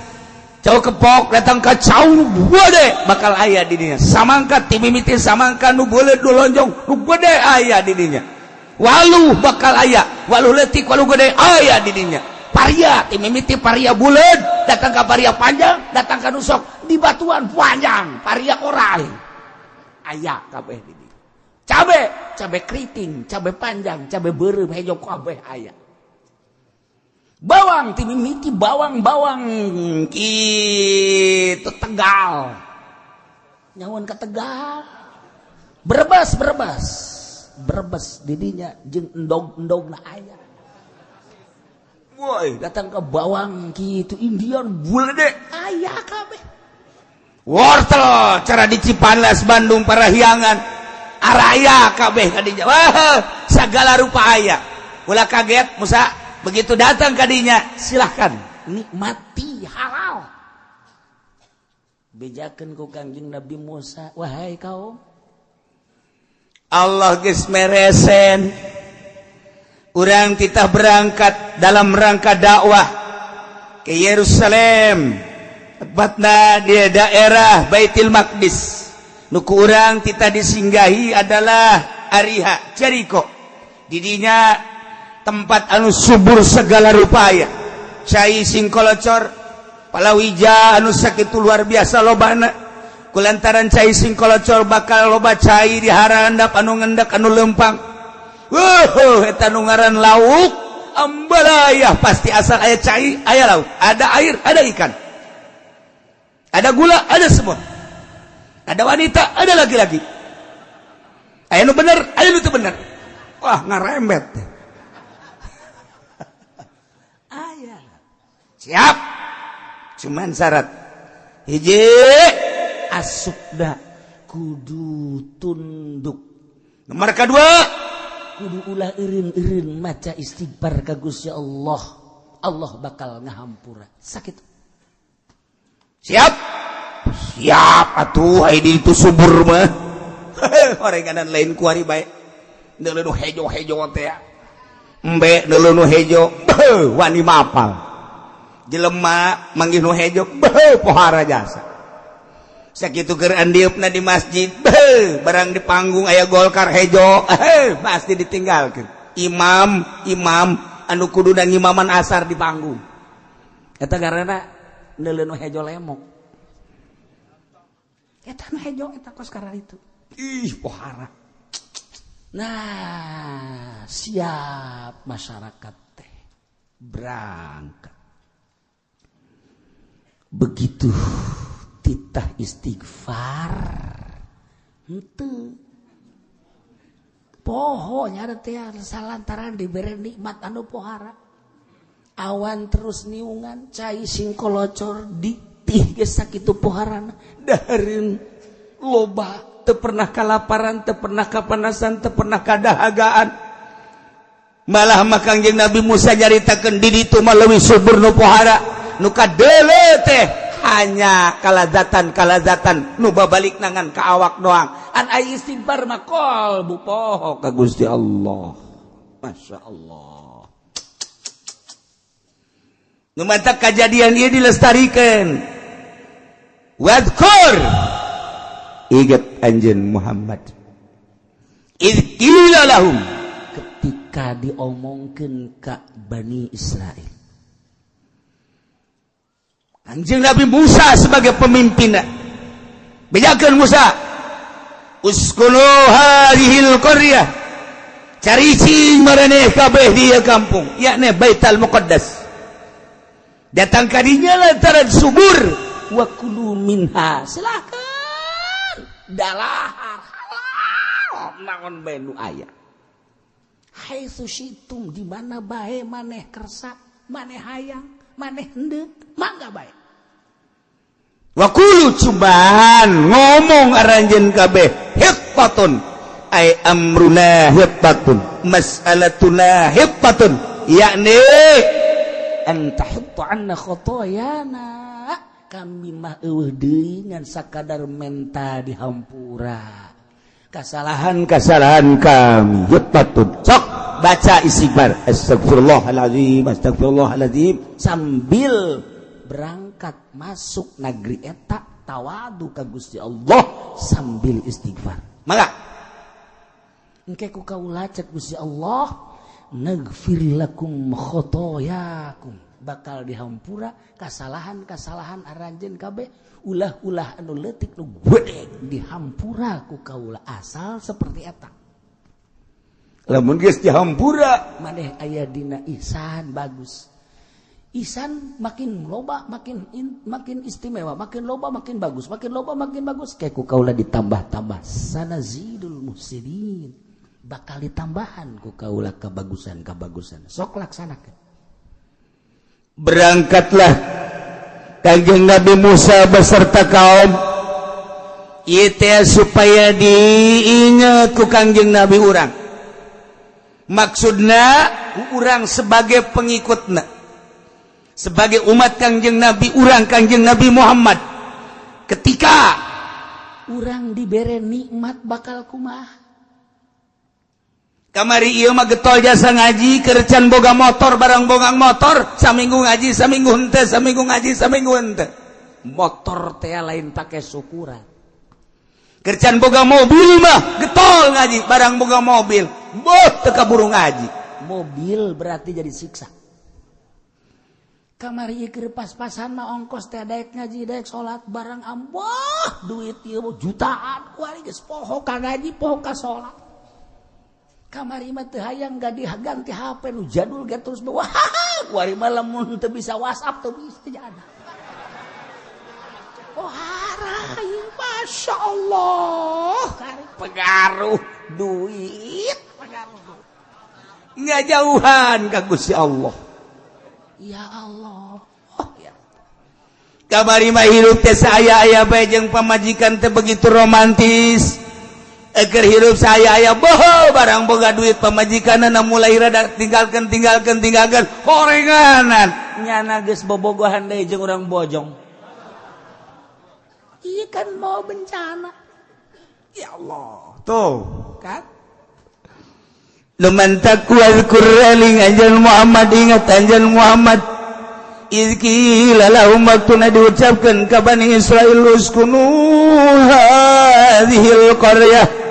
cau kepok, datang ka cau nu gede bakal aya didinya. Samangka timimiti samangka nu beuleut nu lonjong nu gede aya didinya. Waluh bakal aya, waluh leutik, waluh gede aya didinya. Paria timimiti paria buleud, datang ka paria panjang, datang ka nusok di batuan panjang, paria orai. Aya kabeh didinya. Cabe, cabe keriting, cabe panjang, cabe beureum hejo kabeh aya. Bawang ti mimiti bawang-bawang kitu Tegal. Nyawan ka Tegal. Brebes, Brebes. Brebes didinya jeung endog-endogna aya. Woi, datang ke bawang kitu Indian bulede aya kabeh. Wortel cara di Cipanas Bandung Parahyangan. Araya kabeh kadinya. Wah, segala rupa aya. Ulah kaget Musa, begitu datang kadinya, silahkan nikmati halal. Bejakeun ku Kangjeng Nabi Musa, wahai kaum, Allah geus meresen. Urang titah berangkat dalam rangka dakwah ke Yerusalem, tepatna di daerah Baitul Maqdis. Nu ku urang titah disinggahi adalah Ariha, Jericho. Didinya tempat anu subur segala rupa aya. Cai singkolocor, palawija anu sakitu luar biasa lobana. Kulantaran cai singkolocor bakal loba cai di harandap anu ngendak anu lempang. Wuh, eta nu ngaran lauk ambalayah pasti asal aya cai, aya lauk, ada air, ada ikan. Ada gula, ada semua. Ada wanita, ada laki-laki. Aya nu bener, aya nu teu bener. Wah, ngarembet. Aya. Siap. Cuman syarat. Hiji, asupna kudu tunduk. Nomor kedua, kudu ulah eureun-eureun maca istighfar ka Gusti Allah. Allah bakal ngahampura. Sakitu. Siap. Siap atuh ai di itu subur mah. Orenganan lain kuari bae. Neuleuh nu hejo-hejo teh. Embe neuleuh nu hejo, beuh wani mapal. Jelema manggih nu hejo, beuh pohara jasa. Sakitu keur andieupna di masjid, beuh barang di panggung aya Golkar hejo, pasti ditinggalkeun. Imam, imam anu kudu ngimaman asar di panggung. Eta karena neuleuh nu hejo lemok. Eta nu hejo eta kos karena itu. Ih, pohara. Nah, siap masyarakat teh berangkat. Begitu titah istighfar, henteu. Poho nya teh salantaran dibere nikmat anu pohara. Awan terus niungan, cai singkolocor ditih geus sakitu poharana. Dahareun loba teu pernah kalaparan, teu pernah kapanasan, teu pernah kadahagaan. Malah mah Kangjeng Nabi Musa nyaritakeun di ditu mah leuwih subur nu pohara, nu kadeuleu teh hanya kalazatan-kalazatan nu babalik nangan ka awak doang. An ai istighfar mah qalbu poho ka Gusti Allah. Masya Allah. Nu matak kajadian ieu dilestarikan. Wadkur, ingat anjeun Muhammad. Idz qila lahum, ketika diomongkeun ka Bani Israil. Kanjeng Nabi Musa sebagai pemimpinna. Bejakeun Musa, uskunu hadhil qaryah. Caricing maraneh kabeh di ieu kampung, yakni Baitul Muqaddas. Datang kadinya lantaran subur, wa kulu minha. Silakan. Dalahar halal naon bae nu aya. Haitsu syitum, di mana bae maneh kersa, maneh hayang, maneh hendeuk, mangga bae. Wa kulu cubaan ngomong aranjeun kabeh hiqqatun ay amruna hiqqatun mas'alatuna hiqqatun yakni an tahutta anna khotoyana, kami mah eueuh deui ngan sakadar menta dihampura kesalahan-kesalahan kami. Hiqqatun, sok baca istighfar, astagfirullahalazim, astagfirullahalazim, sambil berangkat masuk negeri eta tawadu ka Gusti Allah sambil istighfar. Mangga engke ku kaula cek Gusti Allah, naghfir lakum khotoyakum, Bakal dihampura kasalahan-kasalahan aranjeun kabeh, ulah-ulah anu leutik nu gede dihampura ku kaula asal seperti eta. Lamun geus dihampura maneh aya dina ihsan bagus. Ihsan makin loba makin istimewa, makin loba makin bagus, makin loba makin bagus. Kayak ku kaula ditambah-tambah sanazidul muhsinin. Bakal ditambahan ku kaula kebagusan-kebagusan. Sok laksanakeun. Berangkatlah Kanjeng Nabi Musa beserta kaum ieu teh supaya diingat ku Kanjeng Nabi urang. Maksudna urang sebagai pengikutna, sebagai umat Kangjeng Nabi urang Kangjeng Nabi Muhammad, ketika urang dibere nikmat bakal kumaha. Kamari ieu mah getol jasa ngaji kercan boga motor barang bogang motor saminggu ngaji saminggu henteu saminggu ngaji saminggu henteu. Motor teh lain pake syukuran. Kercan boga mobil mah getol ngaji barang boga mobil boh teu kaburu ngaji. Mobil berarti jadi siksa. Kamari ieu pas-pasan mah ongkos teh daek ngaji daek salat barang amboh duit ieu jutaan kuari geus poho ka ngaji poho ka salat. Kamari mah teu hayang ganti HP nu jadul ge terus wah kuari mah lamun teu bisa WhatsApp teu bisa jadi. Oh harai Masya Allah pengaruh duit pengaruh ngajauhan ka Gusti Allah. Ya Allah. Oh, ya. Kamari mah hirup teh saya aya bae jeung pamajikan teh begitu romantis. Eger hirup saya aya boho barang boga duit pamajikanna mulai rada tinggalkeun tinggalkeun tinggalkeun horenganan nyana geus bobogohan deui jeung urang bojong. Iya kan mau bencana. Ya Allah. Tuh kan luman taqwa zkur eling anjeun Muhammad ingat anjeun Muhammad iz qila lahum waktuna diucapkeun ka Bani Israil uskunu hadhil qaryah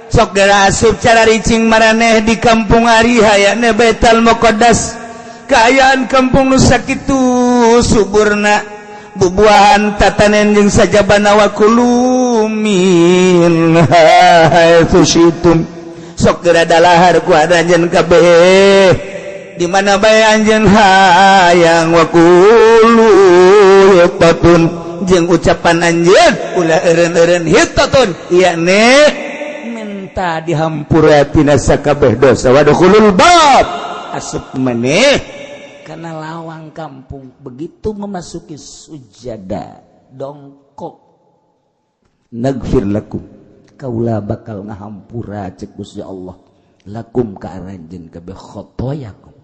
sok geura asup cara ricing maraneh di kampung Ariha yakni Baitul Muqaddas kaayaan kampung nu sakitu suburna bubuahan tatanen jeung sajabana wa kulu min haitsu syitum sok geura dalahar ku anjeun kabeh di mana bae anjeun hayang wa kulu hitatun jeung ucapan anjeun ulah eureun-eureun hitatun yakni minta dihampura tina sakabeh dosa wadkhulul bab asup maneh kana lawang kampung begitu memasuki sujada dongkok nagfir lakum kaula bakal ngahampura cek Gusti Allah lakum ka aranjeun kabeh khotoyakum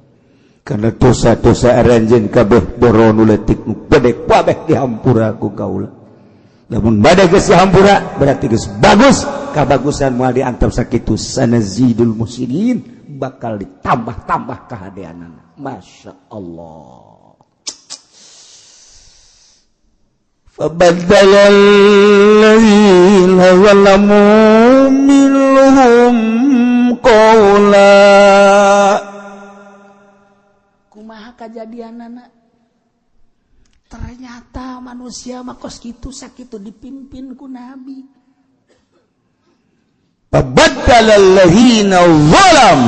karena dosa-dosa aranjeun kabeh boro nu leutik nu gede kabeh dihampura ku kaula. Lamun bade geus dihampura berarti geus bagus kabagusan moal diantep sakitu sanazidul muhsinin bakal ditambah-tambah kahadeanana. Masya Allah. فبدل الذين ظلموا منهم قولا kumaha kajadianana ternyata manusia mah kos kitu sakitu dipimpin ku nabi. Fabaddal alladzina zalam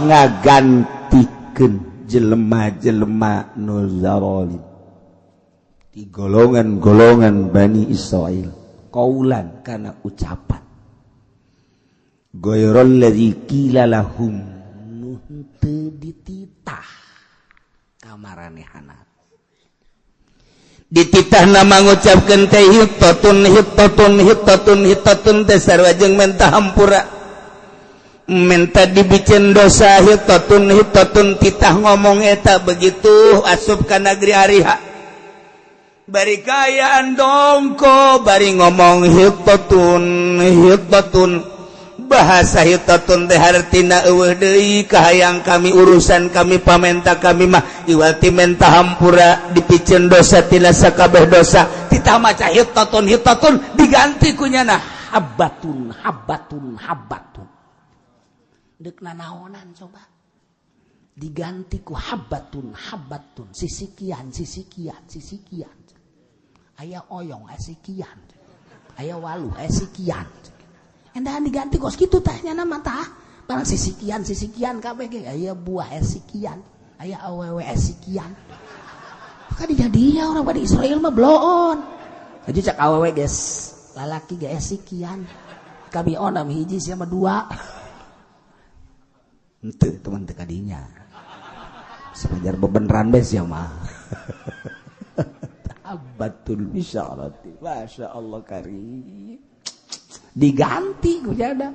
ngagantikeun jelema-jelema nu zalim di golongan-golongan Bani Israil kaulan kana ucapan ghairal ladzi qila lahum nu henteu dititah kamaranehana dititah nama ngucapkeun teh hitatun hitatun hitatun hitatun teh sarua jeung menta hampura menta dibicen dosa hitatun hitatun titah ngomong eta begitu asup ka negeri Ariha bari kayaan dongko bari ngomong hitatun hitatun bahasa hitatun teh hartina eueuh deui kahayang kami urusan kami pamenta kami mah iwati menta hampura dipicen dosa tina sakabeh dosa titah maca hitatun hitatun diganti ku nyana habbatun habbatun habbatun deuk nanaonan coba Diganti ku habbatun, habbatun, sisikian, sisikian, sisikian. Aya oyong, aya sikian, aya walu, aya sikian. Endahan diganti kos kitu tah nya nama tah. Barang sisikian, sisikian kabeh ge aya buah aya sikian, aya awewe aya sikian. Maka dijadinya orang pada Israel mah bloon. Jadi cak awewe guys, lalaki ge aya sikian. Kami onam hiji sia mah dua. Henteu teman teu kadinya. Sepajar bebeneran bes ya mah. Habbatul bisyarati. Masya Allah karim. Diganti ku jada.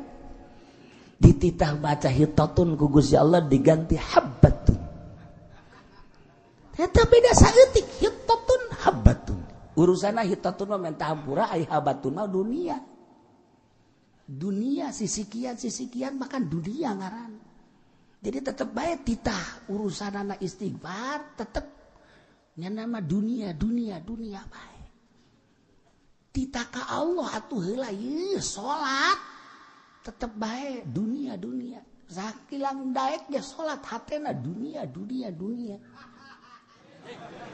Dititah baca hittatun ku Gusti Allah diganti habbatun. Eta beda saeutik hittatun habbatun. Urusanna hittatun mah menta hampura, ai habbatun mah dunia. Dunia sisikian sisikian makan dunia ngaran. Jadi tetep bae titah urusanana istighfar tetep nya nama dunia dunia dunia bae. Titah ka Allah atuh heula ieu salat tetep bae dunia dunia. Sakilang daek ge salat hatena dunia dunia dunia.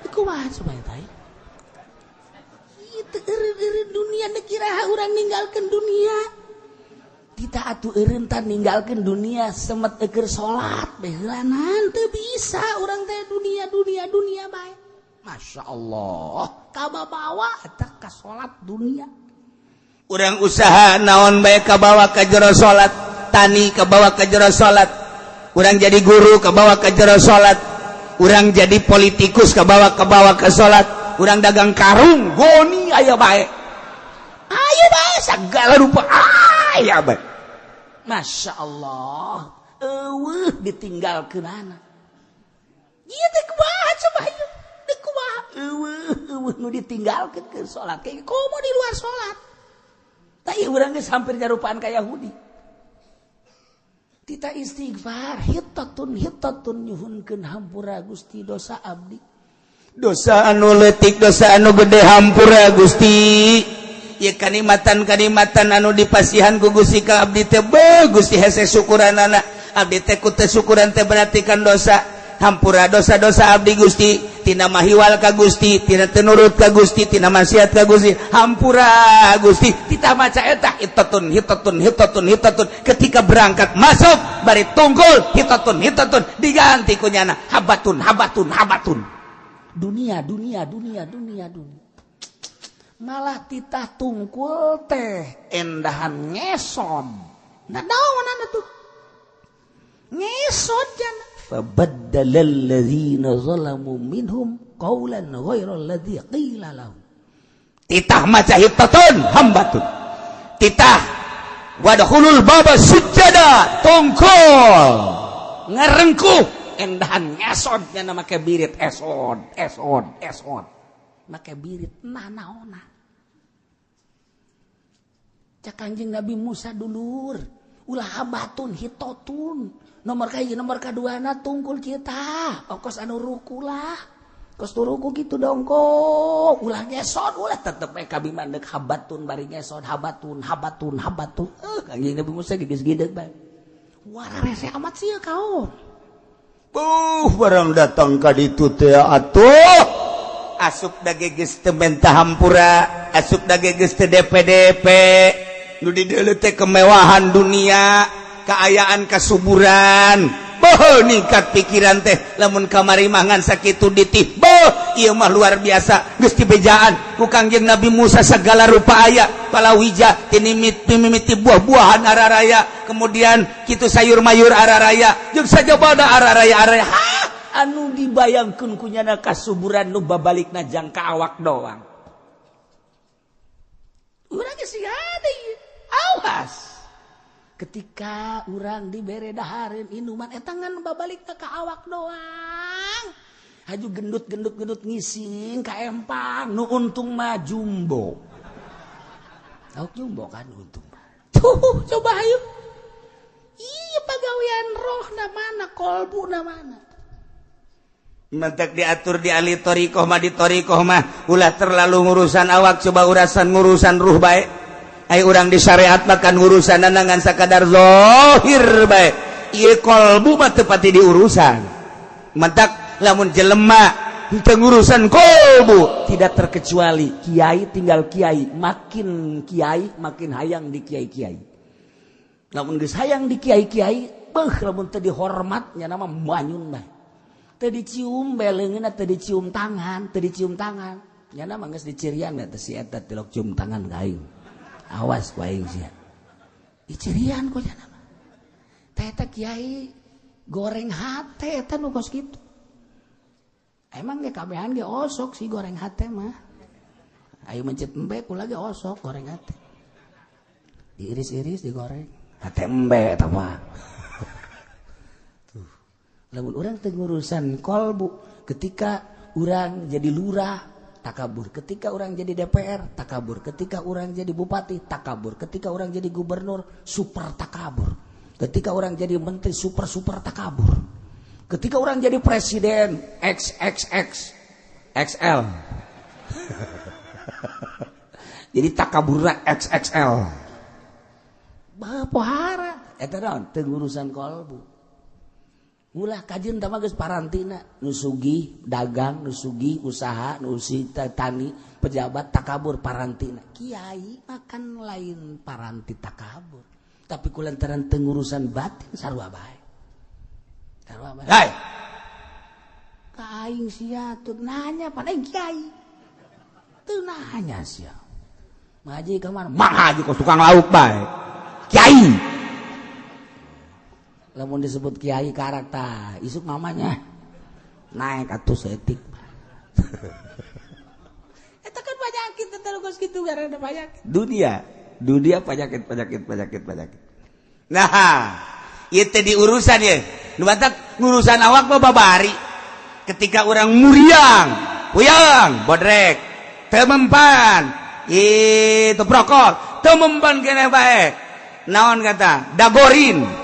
Kumaha coba eta? Ieu teu eureun-eureun dunia nu kira urang ninggalkeun dunia. Kita atuh eureun tah ninggalkeun dunia semet eukeur salat bae heulanan teu bisa urang teh dunia dunia dunia bae. Masya Allah, kabawa eta ka salat dunia. Urang usaha naon bae kabawa ka jero salat, tani kabawa ka jero salat, urang jadi guru kabawa ka jero salat, urang jadi politikus kabawa kabawa ke salat, urang dagang karung goni aya bae. Aya bae segala rupa aya bae. Masya Allah, eueuh ditinggalkeunana. Ieu teh kumaha coba ieu? Teh kumaha? Eueuh, eueuh nu ditinggalkeun ke salat. Kayak komo di luar salat. Tah ieu urang geus hampir nyarupaan ka Yahudi. Tita istighfar, hittatun hittatun nyuhunkeun hampura Gusti dosa abdi. Dosa anu leutik, dosa anu gede hampura Gusti. Ieu kanikmatan-kanikmatan anu dipasihan ku Gusti ka abdi teh beuh Gusti hese syukuranana. Abdi teh ku teu syukuran teh berarti kan dosa. Hampura dosa-dosa abdi Gusti, tina mahiwal ka Gusti, tina teu nurut ka Gusti, tina maksiat ka Gusti. Hampura Gusti. Tita maca eta hittatun hittatun hittatun hittatun ketika berangkat masuk bari tunggul hittatun hittatun diganti ku nyana habbatun habbatun habbatun. Dunia dunia dunia dunia dunia. Malah titah tungkul teh endahan ngesod. Nah naon tuh? Ngesod jana. Fabaddalal ladzina zalamu minhum qawlan ghairal ladzi qila lahum. Titah maca hittatun hambatun. Titah wadkhulul baba sujada tungkul ngarengkuh endahan ngesod jana make birit esod esod esod. Make birit nah naona. Cak Kanjeng Nabi Musa dulur ulah habatun hitotun nomor kahiji nomor kaduana tungkul kita ongkos anu ruku lah kos tu ruku gitu dongkok ulah ngesot ulah tetep we kabi mah deuk habatun bari ngesot habatun habatun habatun Kanjeng Nabi Musa geus gideg bae wara rese amat sih kaum buh barang datang ka ditu teh atuh asup da geus teu menta hampura asup da geus teu DPDP nu dideuleu teh kemewahan dunia kaayaan kasuburan boh ningkat pikiran teh lamun kamari mah ngan sakitu ditih boh ieu mah luar biasa geus dibejaan ku Kangjeng Nabi Musa segala rupa aya palawija tinimit-mimiti buah-buahan araraya kemudian kitu sayur mayur araraya jeung sajabana araraya araraya anu dibayangkeun ku nyana kasuburan nu babalikna jangka awak doang urang geus ada ieu awas ketika urang dibere dahareun inuman eta ngan babalikna ka awak doang haju gendut-gendut-gendut ngising ka empang nu untung mah jumbo lauk jumbo kan untung tuh coba ayo iya pagawean roh na mana kolbu na mana mentek diatur di ahli thoriqoh mah di thoriqoh mah ulah terlalu ngurusan awak coba urasan ngurusan ruh bae ai urang di syariat makan urusan ngan sakadar zahir bae ieu kolbu mah teu pati diurusan. Mentak lamun jelema teu ngurusan kolbu tidak terkecuali kiai tinggal kiai, makin kiai makin hayang di kiai-kiai. Lamun geus hayang di kiai-kiai, beuh lamun teu dihormatnya nama manyun bae. Teu dicium bae leungeunna, teu dicium tangan, teu dicium tangan. Nya mah geus dicirian teh si eta tilok cium tangan ka aing. Awas ku aing sia. Dicirian ku nya mah. Teh eta kiai goreng hate eta nu kos kitu. Emang ge kabehan ge osok sih goreng hate mah. Ayo mencet embe kula ge osok goreng hate. Diiris-iris digoreng. Hate embe eta mah. Tuh. Lamun urang teu ngurusan kolbu, ketika urang jadi lurah takabur, ketika orang jadi DPR takabur, ketika orang jadi bupati takabur, ketika orang jadi gubernur super takabur, ketika orang jadi menteri super super takabur, ketika orang jadi presiden XXX XL. Jadi takaburna XXL. Pohara eta naon teu ngurusan kolbu. Ulah kajian tama geus parantina nu sugih dagang, nu sugih usaha, nu tani, pejabat takabur parantina. Kiai makan lain paranti takabur, tapi kulantaran teu ngurusan batin sarua bae. Sarua bae. Hai. Ka aing sia teu nanya pan aing kiai. Teu nanya sia. Ngaji ka mana? Mah haji kos tukang lauk bae. Kiai. Lamun disebut kiai karakter isuk mamanya naik atuh setik. Eta kan penyakit eta geus kitu gara-gara penyakit. Dunia, dunia penyakit penyakit penyakit penyakit. Nah, ieu teh diurusan ye. Nu batak ngurusan awak mah babari. Ketika urang muriang, puyeng, bodrek, teu mempan, itu prokol, teu mempan keneh bae. Naon kata? Dagorin.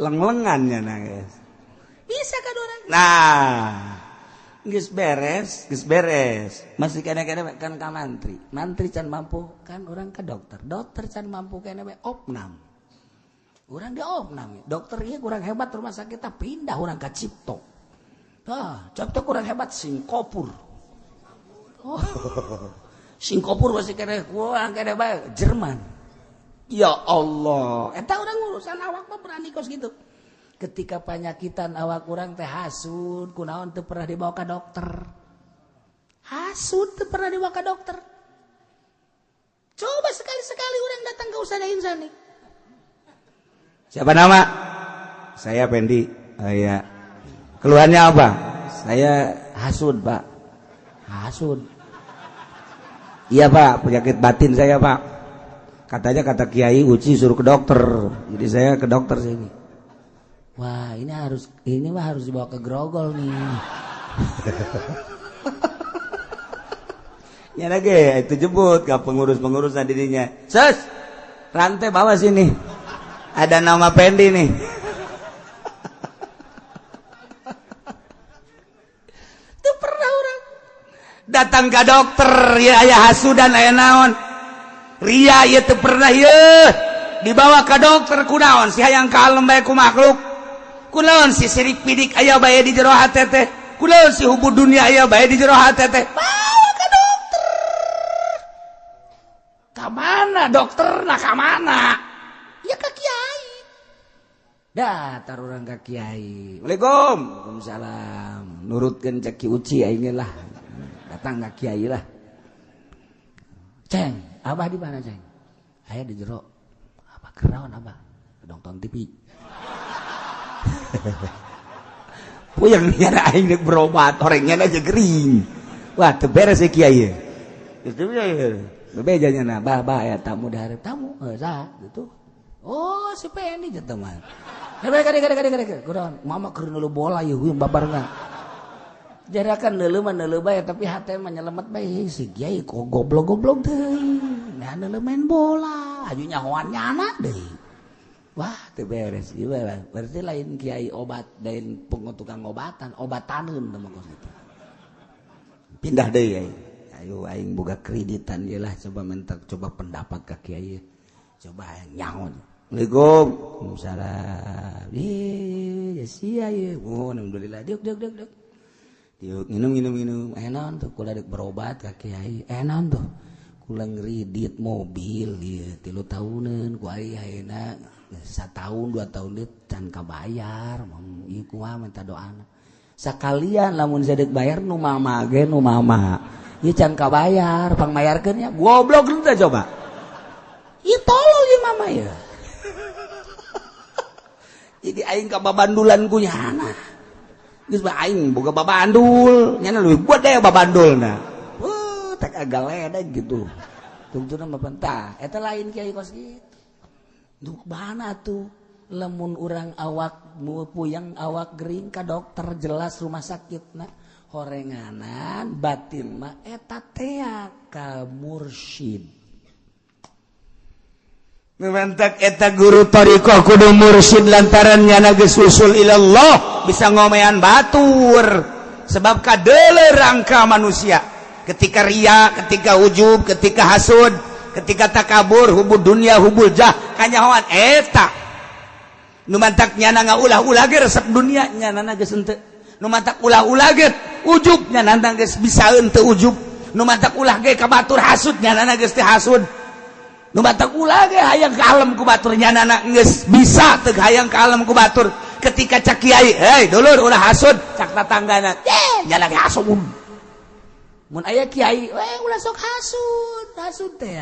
Leng-lengannya nangis. Bisa kan orang? Nah, geus beres, geus beres. Masih kene-kene kan ka mantri. Mantri can mampu kan orang ke dokter. Dokter can mampu kene we opnam. Urang di opnam. Dokter ieu kurang hebat rumah sakit tah pindah urang ka Cipto. Tah, Cipto kurang hebat Singkopur. Oh. Singkopur masih kene kurang kene bae Jerman. Ya Allah, eta urang urusan awak mah berani kos gitu. Ketika panyakitan awak urang teh hasud, kunaon teu pernah dibawa ka dokter. Hasud teu pernah dibawa ka dokter. Coba sekali-sekali urang datang ke Ustazah Insani. Siapa nama? Saya Pendi. Oh, iya. Keluhannya apa? Saya hasud, Pak. Hasud. Iya, Pak, penyakit batin saya, Pak. Katanya kata Kiai Uci suruh ke dokter. Jadi saya ke dokter sini. Wah, ini mah harus dibawa ke Grogol nih. Ya lagi itu jemput ke pengurus-pengurus dirinya. Sus, rantai bawa sini. Ada nama Pendi nih. Itu pernah orang datang ke dokter ya aya hasudan aya naon. Ria ieu teu pernah ieu dibawa ke dokter kunaon si hayang kalem bae ku makhluk. Kunaon si sirik pidik aya bae di jero hate teh. Kunaon si hubud dunia aya bae di jero hate teh. Bawa ke dokter. Ka mana dokterna ka mana? Ya ka kiai. Datar urang ka kiai. Waalaikum. Waalaikumsalam. Nurutkeun cek Ki Uci aing lah. Datang ka kiai lah. Ceng, abah di mana ceng? Aya di jero. Abah keraon abah? Nonton TV. Puyeng nyara aing rek berobat, orangnya aja gering. Wah, teu beres ya kiai. Geus teu bebeja nya bah bah aya tamu dari tamu, heuh saha gitu. Oh, si Pendi jeung teman. Kade kade kade kade. Kunaon? Mama keur neuleuh bola ieu huyung babarengan. Jarakan neuleuh mah neuleuh bae tapi hate mah nyelemet bae si kiai kok goblok-goblok deui. Nah neuleuh main bola, aju nyahoan nyana deui. Wah, teu beres ieu berarti lain kiai obat, lain tukang obatan, obataneun teh mah kos kitu. Pindah deui aing. Ayo aing boga kreditan ieu lah coba mentak coba pendapat ka kiai. Coba nyaho. Assalamualaikum. Waalaikumsalam. Ih, sia ye. Oh, alhamdulillah. Diuk diuk diuk diuk. Diuk minum minum minum. Naon tuh kula dek berobat ka kiai. Naon tuh? Kula ngredit mobil ieu 3 tahuneun ku ai ayeuna 1 tahun 2 tahun deui can kabayar. Ieu kumaha minta doana. Sakalian lamun sadek bayar nu mama ge nu mama. Ieu can kabayar, pangmayarkeun nya. Goblok teh coba. Ieu tolol ieu mama ya. Jadi aing ka babandulan ku nyana. Geus bae aing boga babandul, nyana leuwih gede babandulna. Heuh, tak agak ledeg gitu. Tungtuna mah pentah, eta lain kiai kos kitu. Duk mana tuh? Lamun urang awak puyeng awak gering ka dokter jelas rumah sakit na horenganan batin mah eta tea ka mursyid. Numantak eta guru thariqah kudu mursyid lantaran nyana geus usul ilallah bisa ngomean batur sebab kadeuleu rangka manusia ketika ria, ketika ujub, ketika hasud, ketika takabur, hubud dunia, hubul jah kanyahoan eta nu mantak nyana ngaulah-ulah ge resep dunia nyana geus henteu nu mantak ulah-ulah ge ujub nyana geus bisa henteu ujub nu mantak ulah ge ka batur hasud nyana geus teu hasud nu mantak ulah ge hayang ka alam ku batur nyana geus bisa teu hayang ka alam ku batur ketika cak kiai hei dulur ulah hasud cak tatanggana nyana ge hasud mun aya kiai we ulah sok hasud hasud teh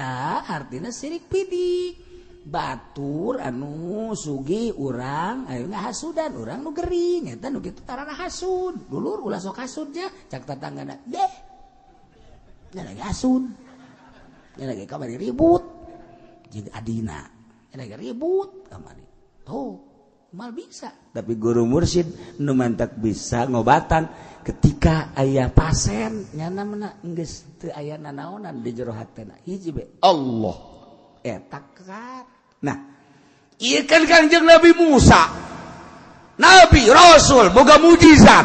artina sirik pidik batur anu sugih urang ayo ngahasudan urang nu gering eta nu kitu tarana hasud dulur ulah sok hasud nya cak tatanggana deh nya lagi hasud nya lagi kamari ribut jeung adina nya lagi ribut kamari tuh mal bisa tapi guru mursyid nu mantak bisa ngobatan ketika aya pasien nyana mena geus teu aya nanaonan di jero hatena hiji be Allah eta kan. Nah, ieu kan Kangjeng Nabi Musa. Nabi Rasul boga mujizat.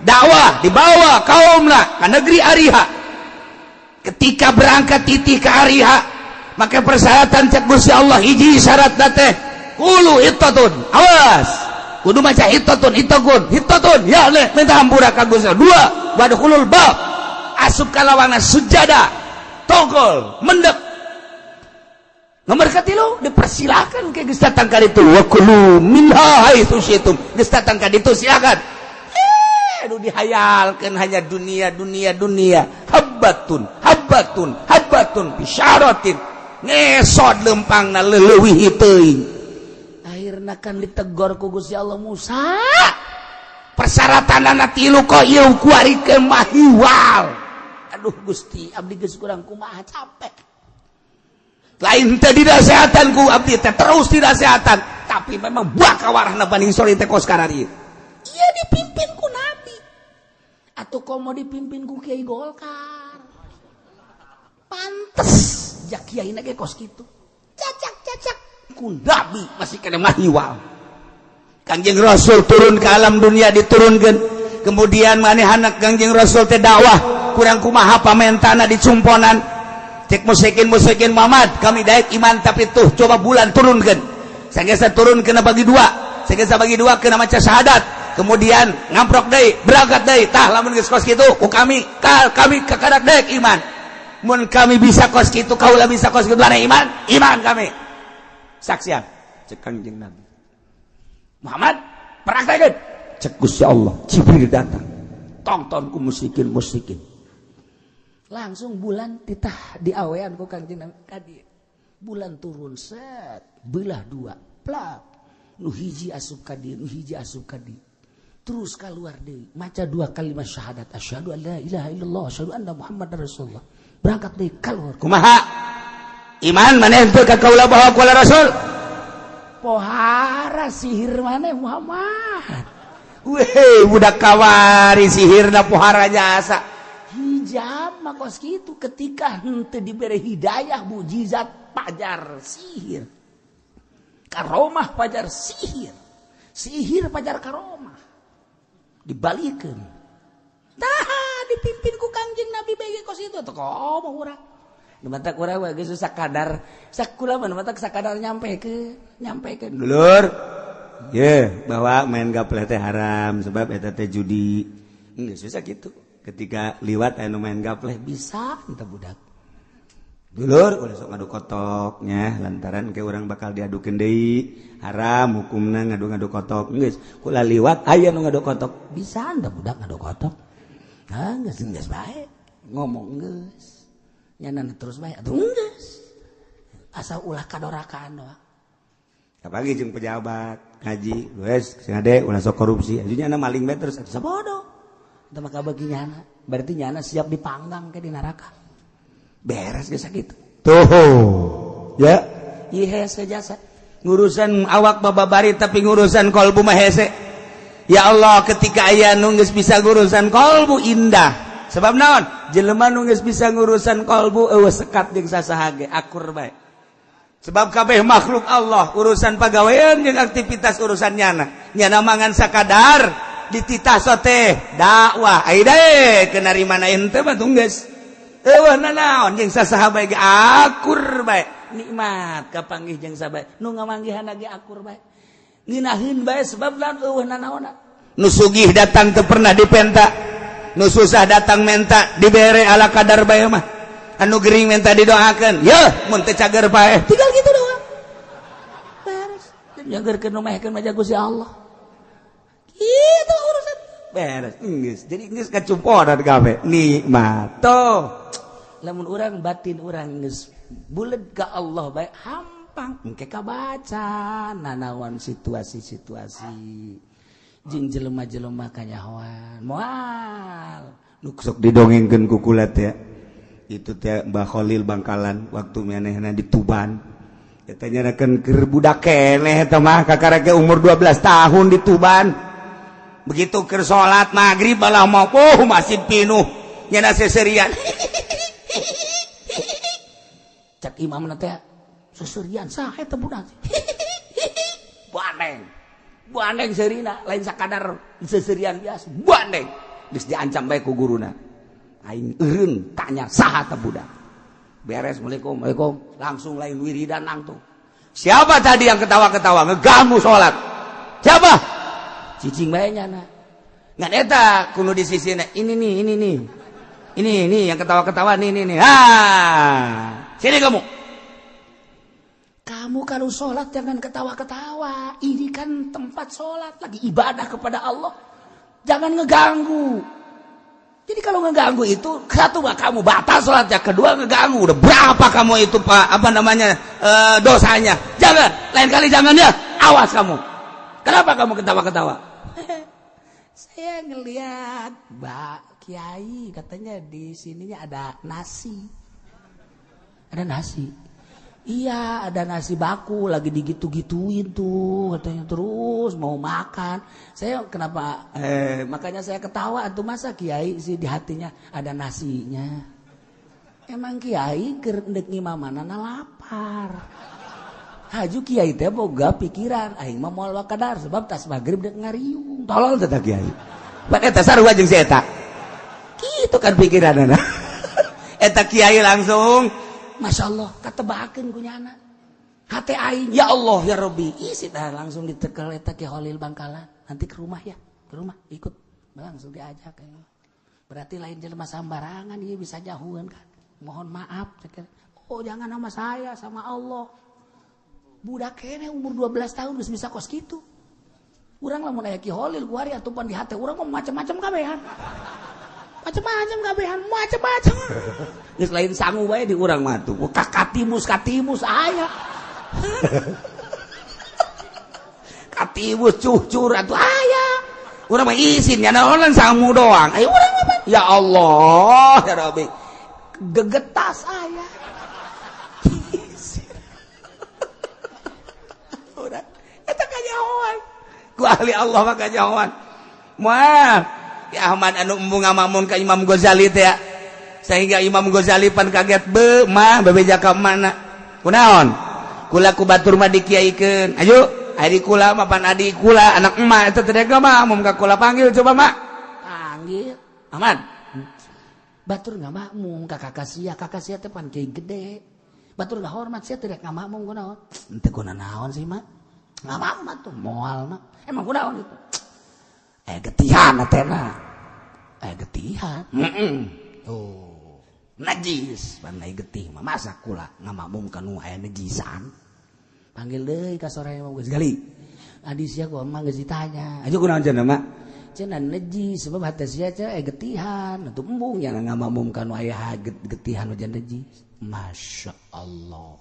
Dakwah dibawa kaumna ka negeri Ariha. Ketika berangkat titih ke Ariha, maka persyaratan cek Gusti Allah hiji syaratna teh qulu hittatun. Awas. Kudu maca hittatun, hittakun, hittatun. Ya leh minta hampura ka Gusti Allah. Dua, wadkhulul bab. Asup ka lawangan sujadah. Togol, mendek. Nomor katilu dipersilakan ke geus datang ka ditu wa kulu minha haitsu syitum geus datang ka ditu silakan. Aduh dihayalkeun hanya dunia dunia dunia habbatun habbatun habbatun bisyaratin ngesot lempangna leuwih teuing. Akhirna kan ditegor ku Gusti Allah Musa. Persyaratanana tilu kok ieu kuarikeun mahiwal. Aduh Gusti abdi geus kurang kumaha capek. Lain teh dinasehatan ku abdi teh terus dinasehatan tapi memang buah kawarahna Bani Israil teh kos karari ieu dipimpin ku nabi atuh komo dipimpin ku Kiai Golkar pantes ja kiai na ge kos kitu cacak-cacak ku nabi masih kena mahiwal. Kangjeng Rasul turun ke alam dunia diturunkeun kemudian manehana Kangjeng Rasul teh dakwah kurang kumaha pamentana dicumponan cek musyrikin Muhammad kami daek iman tapi tuh coba bulan turunkan sanggeus turun kena bagi dua sanggeus bagi dua kena maca syahadat kemudian ngamprok deui berangkat deui tah lamun geus kos kitu ku kami kami kakarak daek iman mun kami bisa kos kitu kaula bisa kos kitu iman iman kami saksian cek Kangjeng Nabi Muhammad praktekeun cek Gusti Allah Jibril datang tongton ku musyrikin langsung bulan titah diawean ku Kangjeng Nabi kadi bulan turun set belah dua plak nu hiji asup ka dieu nu hiji asup ka dieu terus keluar deui maca dua kalimat syahadat asyhadu an la ilaha illallah asyhadu anna muhammadar rasulullah berangkat deui keluar kumaha iman maneh teu ka kaula bahwa kaula rasul pohara sihir maneh Muhammad weh budak kawari sihirna pohara jasa hijab makos gitu ketika henteu diberi hidayah mujizat pajar sihir karomah pajar sihir sihir pajar karomah dibalikeun tah dipimpin ku Kangjeng Nabi bege kos itu teh komo urang Nu matak urang mah geus sakadar sakula mah matak sakadar nyampekeun dulur. Ye, bahwa main gapleh teh haram sebab eta teh judi. Geus susah gitu. Ketika liwat anu main gapleh bisa entah budak. Dulur ulah sok ngadu kotoknya lantaran ke orang bakal diadukeun deui. Haram hukumna ngadu-ngadu kotok. Geus kula liwat aya nu ngadu kotok. Bisa entah budak ngadu kotok. Nah, geus geus bae. Ngomong geus. Nyana terus bae atuh geus. Asal ulah kadorakaan doang. Apalagi jeung pejabat ngaji, wes sing ade ulah sok korupsi. Ajunya na maling bae terus atuh sabodo. Eta mah kabagi nyana. Berarti nyana siap dipanggang ke di neraka. Beres geus sakitu. Tuh. Ya, ieu hese jasa. Ngurusan awak bababari tapi ngurusan kolbu mah hese. Ya Allah, ketika aya nu geus bisa ngurusan kolbu indah. Sebab naon? Jelema nu geus bisa ngurusan kolbu eueuh sekat jeung sasaha ge akur bae. Sebab kabeh makhluk Allah urusan pagawean jeung aktivitas urusan nyana. Nyana mangan sakadar dititah sote dakwah. Ai dae kenari mana ente mah tunggeus. Eueuh nanaon jeung sasaha bae ge akur bae. Nikmat kapanggih jeung sabae. Nu ngamanggihan ge akur bae. Ngeunaheun bae sebab lamun eueuh nanaonna. Nu sugih datang teu pernah dipenta. Nu susah datang menta dibere ala kadar bae mah. Anu gering minta didoakan, ya mun teu cager paeh tinggal gitu doang. Beres. Nyagerkeun nu mehkeun mah jago si Allah. Kitu urusan. Beres. Geus. Jadi geus kacumponan kabeh. Nikmat. Tuh. Lamun urang batin urang geus buleud ka Allah bae hampang engke kabaca nanawan situasi-situasi. Jeung jelema-jelema kanyahoan. Moal. Nu sok didongengkeun ku kula teh. Itu teh Mbah Khalil Bangkalan waktu manehna di Tuban. Eta nyarakeun keur budak keneh eta mah kakara ge umur 12 tahun di Tuban. Begitu keur salat maghrib balah mau oh masih pinuh nyana seserian. Cak imamna teh seserian saha eta budak. Bandeng. Bandeng seurina lain sakadar seserian biasa. Bandeng. Geus diancam bae ku guruna. Aing eureun tanya saha teh budak. Beres assalamualaikum, waalaikum, langsung lain wiridan langsung. Siapa tadi yang ketawa-ketawa ngeganggu salat? Siapa? Cicing bae nyana. Ngan eta kudu di sisina. Ini nih, ini nih. Ini nih yang ketawa-ketawa nih nih nih. Ah, sini kamu. Kamu kalau sholat jangan ketawa-ketawa. Ini kan tempat sholat, lagi ibadah kepada Allah. Jangan ngeganggu. Jadi kalau ngeganggu itu satu kamu batal sholatnya, kedua ngeganggu. Udah berapa kamu itu Pak apa namanya dosanya? Jangan, lain kali jangan ya. Awas kamu. Kenapa kamu ketawa-ketawa? Saya ngelihat Mbak Kiai katanya di sininya ada nasi. Ada nasi. Iya, ada nasi baku lagi digitu-gituin tuh katanya terus mau makan. Saya kenapa makanya saya ketawa tuh masa kiai sih di hatinya ada nasinya. Emang kiai keur endek ngimamanana lapar. Haju kiai teh boga pikiran aing mah moal wakadar sebab tas magrib dek ngariung. Tolol teh kiai. Pan eta sarua jeung si eta. Kitu kan pikiranana. Eta kiai langsung Masya Allah, katebakeun ku nyana. Hate aing, ya Allah ya Rabbi. Isi dah langsung ditekel eta Ki Khalil Bangkalan. Nanti ke rumah ya, ke rumah ikut. Langsung diajak. Berarti lain jelema sambarangan ieu bisa jahuan kan. Mohon maaf. Oh, jangan sama saya, sama Allah. Budak kene umur 12 tahun geus bisa kos kitu. Urang lamun aya Ki Khalil kuari atupan di hate urang mah macam-macam kabehan. Macam-macam kabehan, macam-macam. Geus lain sangu bae di urang mah tuh. Katimus katimus aya. Katimus cucur atuh aya. Urang mah isin nya naonan sangu doang. Ayo urang mah ya Allah ya Rabbi. Gegetas aya. Urang eta kanyahoan. Ku ahli Allah mah kanyahoan. Moal Ya Ahmad anu embung ngamamun ka Imam Ghazali teh ya. Sehingga Imam Ghazali pan kaget be mah bebeja ka mana. Kunaon? Kula ku batur mah dikiaikeun. Ayo, ari kula mah pan adi kula anak emak eta teh mah mun ka kula panggil coba mak. Panggil. Ahmad. Batur ngamakmum ka kakak sia, kakak sia teh pan kiai gede. Batur ngahormat sia teh ngamakmum kunaon? Henteu kuna naon sih mak? Ngamakmum atuh moal mak. Emang kunaon itu? Getihan atena. Getihan. Heeh. Oh, najis pan getih mah masa kula ngamakmum ka nu aya najisan. Panggil deui ka sore Imam Ghazali. Adi sia ku emang geus ditanya. Aja kunaon cenah mak? Cenah najis sebab hate sia teh getihan atuh embung yang ngamakmum ka nu aya getihan hujan najis. Masya Allah.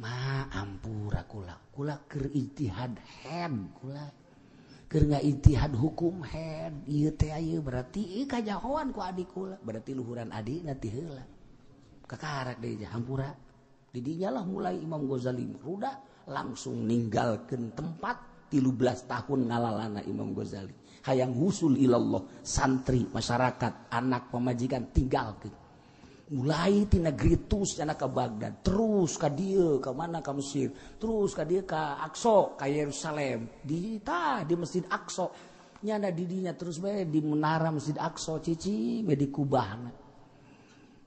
Ma ampura kula. Kula keur ijtihad head kula. Keur ngaijtihad hukum head. Ieu teh ieu berarti kajahoan ku adik kula. Berarti luhuran adikna ti heula. Kakarak deui hampura. Di dinya lah mulai Imam Ghazali ruda langsung ninggalkeun tempat 13 tahun ngalalana Imam Ghazali. Hayang husul ilallah, santri, masyarakat, anak pamajikan tinggalkeun. Mulai ti negeri Tus cenah ka Baghdad, terus ka dieu ka mana ka Mesir, terus ka dieu ka Aqsa, ka Yerusalem. Di tah di Masjid Aqsa. Nyana di dinya terus bae di menara Masjid Aqsa cicing bae di kubahna.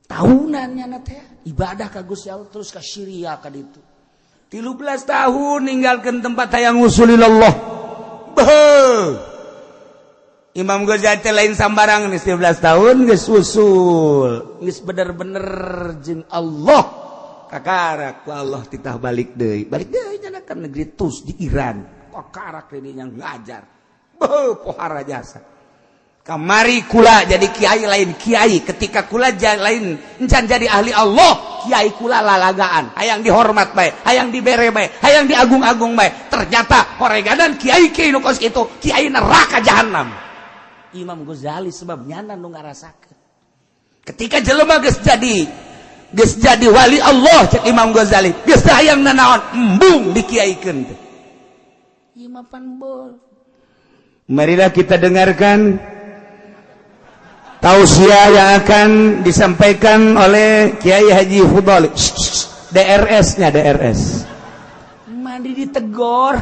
Tahunan nyana teh ibadah ka Gusti Allah terus ka Syria ka ditu. 13 tahun ninggalkeun tempat hayang usulillah. Beuh. Imam Ghazali teh lain sambarang geus 13 tahun geus usul, geus bener-bener jeung Allah. Kakarak ku Allah titah balik deui. Balik deui nyana ka negeri Tus di Iran. Kakarak deui nya ngajar. Beuh pohara jasa. Kamari kula jadi kiai lain kiai, ketika kula lain encan jadi ahli Allah, kiai kula lalagaan, hayang dihormat bae, hayang dibere bae, hayang diagung-agung bae. Ternyata horeganan kiai kiai nu kos kitu, kiai neraka jahanam. Imam Ghazali sebab nyana nu ngarasakeun. Ketika jelema geus jadi wali Allah cek Imam Ghazali, geus hayang nanaon, embung dikiaikeun teh. Ieu mah pan bol. Marilah kita dengarkan tausiah yang akan disampaikan oleh Kiai Haji Fudhali. DRS-nya DRS. Mandi ditegor.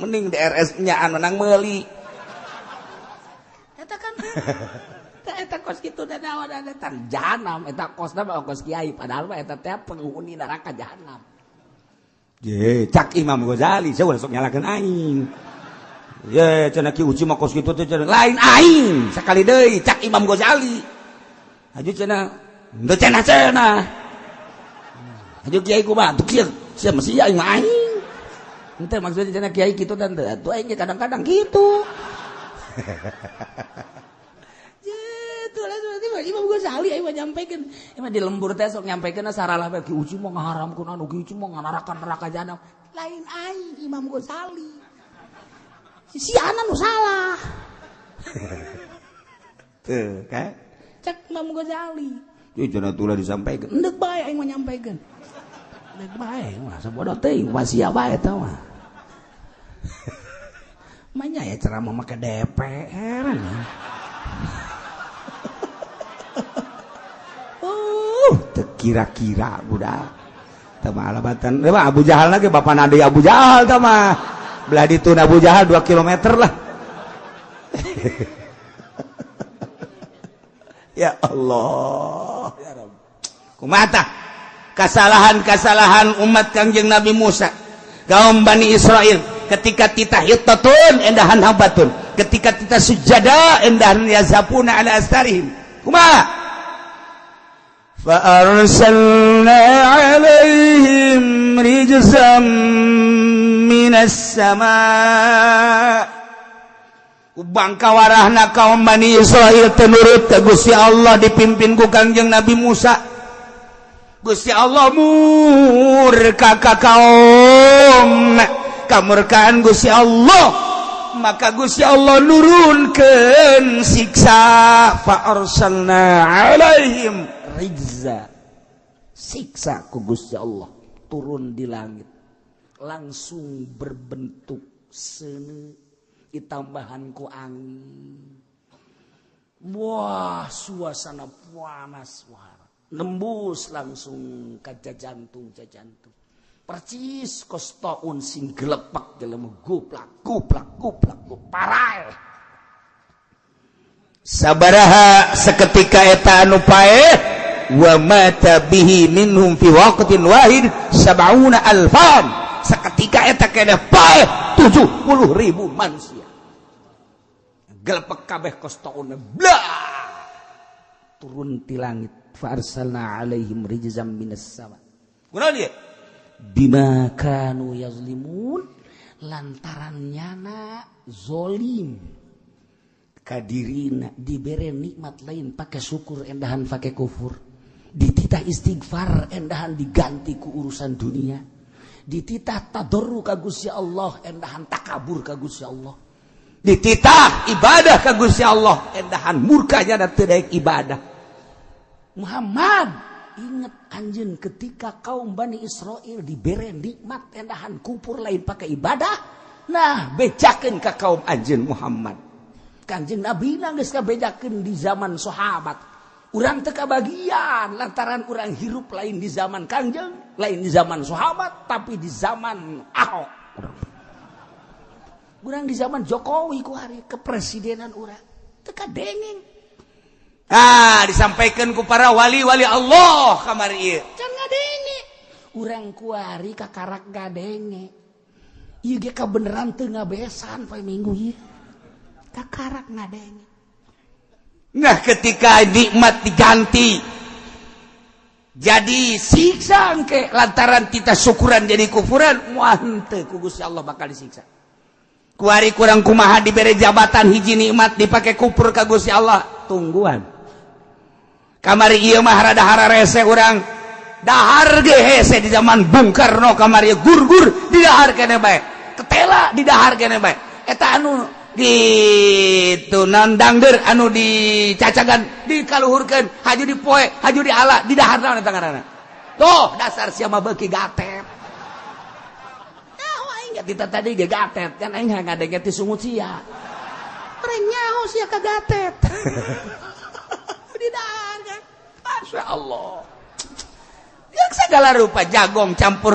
Mending DRS-nya anu menang meuli. Eta kan eta kos kitu da naon eta jahanam, eta kosna mah kos kiai padahal mah eta teh penghuni neraka jahanam. Ye, cak Imam Ghazali saya sok nyalakeun aing. Ye, cenah Ki Uci mah kos kitu teh cenah lain aing sakali deui cak Imam Ghazali. Haju cenah henteu cenah-cenah. Haju kiai kumaha tuh kieu sia mesti aing mah aing. Henteu maksudnya cenah kiai kitu dan atuh aing ge kadang-kadang kitu. Imam Ghazali aing mah nyampaikan. Emang di lembur teh sok nyampaikan saralah bae Ki Uci mah ngaharamkeun anu Ki Uci mah nganarakan neraka jahanam. Lain aing Imam Ghazali. Si ana nu salah. Tuh, kan? Cek Imam Ghazali. Ieu cenah tulah disampaikan. Endek bae aing mah nyampaikan. Endek bae mah sabodo teuing wasia bae eta mah. Manya ya ceramah make DP heran. Kira-kira budak teu mah alabatan mah Abu Jahal lagi bapak nadi Abu Jahal tah mah belah ditu Abu Jahal 2 kilometer lah. Ya Allah ya Rabb, kumaha tah kesalahan-kesalahan umat Kangjeng Nabi Musa kaum Bani Israel ketika titah hittatun endahan habatun, ketika titah sujada endahan yazapuna ala astarihim. Kumaha فأرسلنا عليهم رجزا من السماء. Bangka warahna kaum Bani Israel tenurut ke Gusti Allah dipimpin ku Kangjeng Nabi Musa. Gusti Allah murka ka kaum, kamurkaan Gusti Allah, maka Gusti Allah nurunkeun siksa. Fa arsalna alaihim rijza, siksa ku Gusti Allah turun di langit langsung berbentuk seuneu ditambahan ku angin. Wah, suasana panas, wah, nembus langsung ka jantung, percis kos taun sing gelepak jelema goplak goplak goplak parae. Sabaraha seketika eta anu paeh, wa mata bihi minhum fi waqtin wahid sab'una alfan. Seketika eta keneh paeh 70.000 manusia. Gelepek kabeh kos tauna, blah, turun ti langit. Fa arsalna alaihim rijzam minas sama. Kunaon ieu? Bima kanu yazlimun, lantaran nyana zolim kadirina, dibere nikmat lain pakai syukur, endahan pakai kufur, dititah istighfar, endahan diganti ku urusan dunia, dititah tadarru ka Gusti Allah, endahan takabur ka Gusti Allah, dititah ibadah ka Gusti Allah, endahan murkanya dan teu daek ibadah. Muhammad, ingat anjeun ketika kaum Bani Israel dibere nikmat, endahan kufur lain pakai ibadah. Nah, bejakeun ka kaum anjeun, Muhammad. Kanjeng Nabi geus kabejakeun di zaman sahabat. Urang teu kabagian lantaran urang hirup lain di zaman Kanjeng, lain di zaman sahabat, tapi di zaman Ahok. Urang di zaman Jokowi ku hari kepresidenan urang. Teu kadengeng. Ah, disampaikan ku para wali-wali Allah kamari ieu. Can ngadenge. Urang kuari kakarak ngadenge. Ieu ge kabeneran teu ngabesan poe Minggu ieu. Kakarak ngadenge. Nah, ketika nikmat diganti jadi siksa engke lantaran kita syukuran jadi kufuran, wah, henteu ku Gusti Allah bakal disiksa. Kuari kurang kumaha dibere jabatan, hiji nikmat dipake kufur ka Gusti Allah, tungguan. Kamari ieu mah rada hararese urang, dahar ge hese di zaman Bung Karno kamari, gurgur di dahar kene bae, ketela di dahar kene bae. Eta anu gitu nandangder anu dicacagan, dikaluhurkeun, haju dipoe, haju diala, di dahar naon eta ngaranna? Tuh, dasar sia mah beuki gatet. Nyaho aing kita tadi ge gatet kan, aing ngadenge ti sungut sia. Urang nyaho sia ka gatet. Di dahar kan. Masya Allah. Yang segala rupa jagong campur.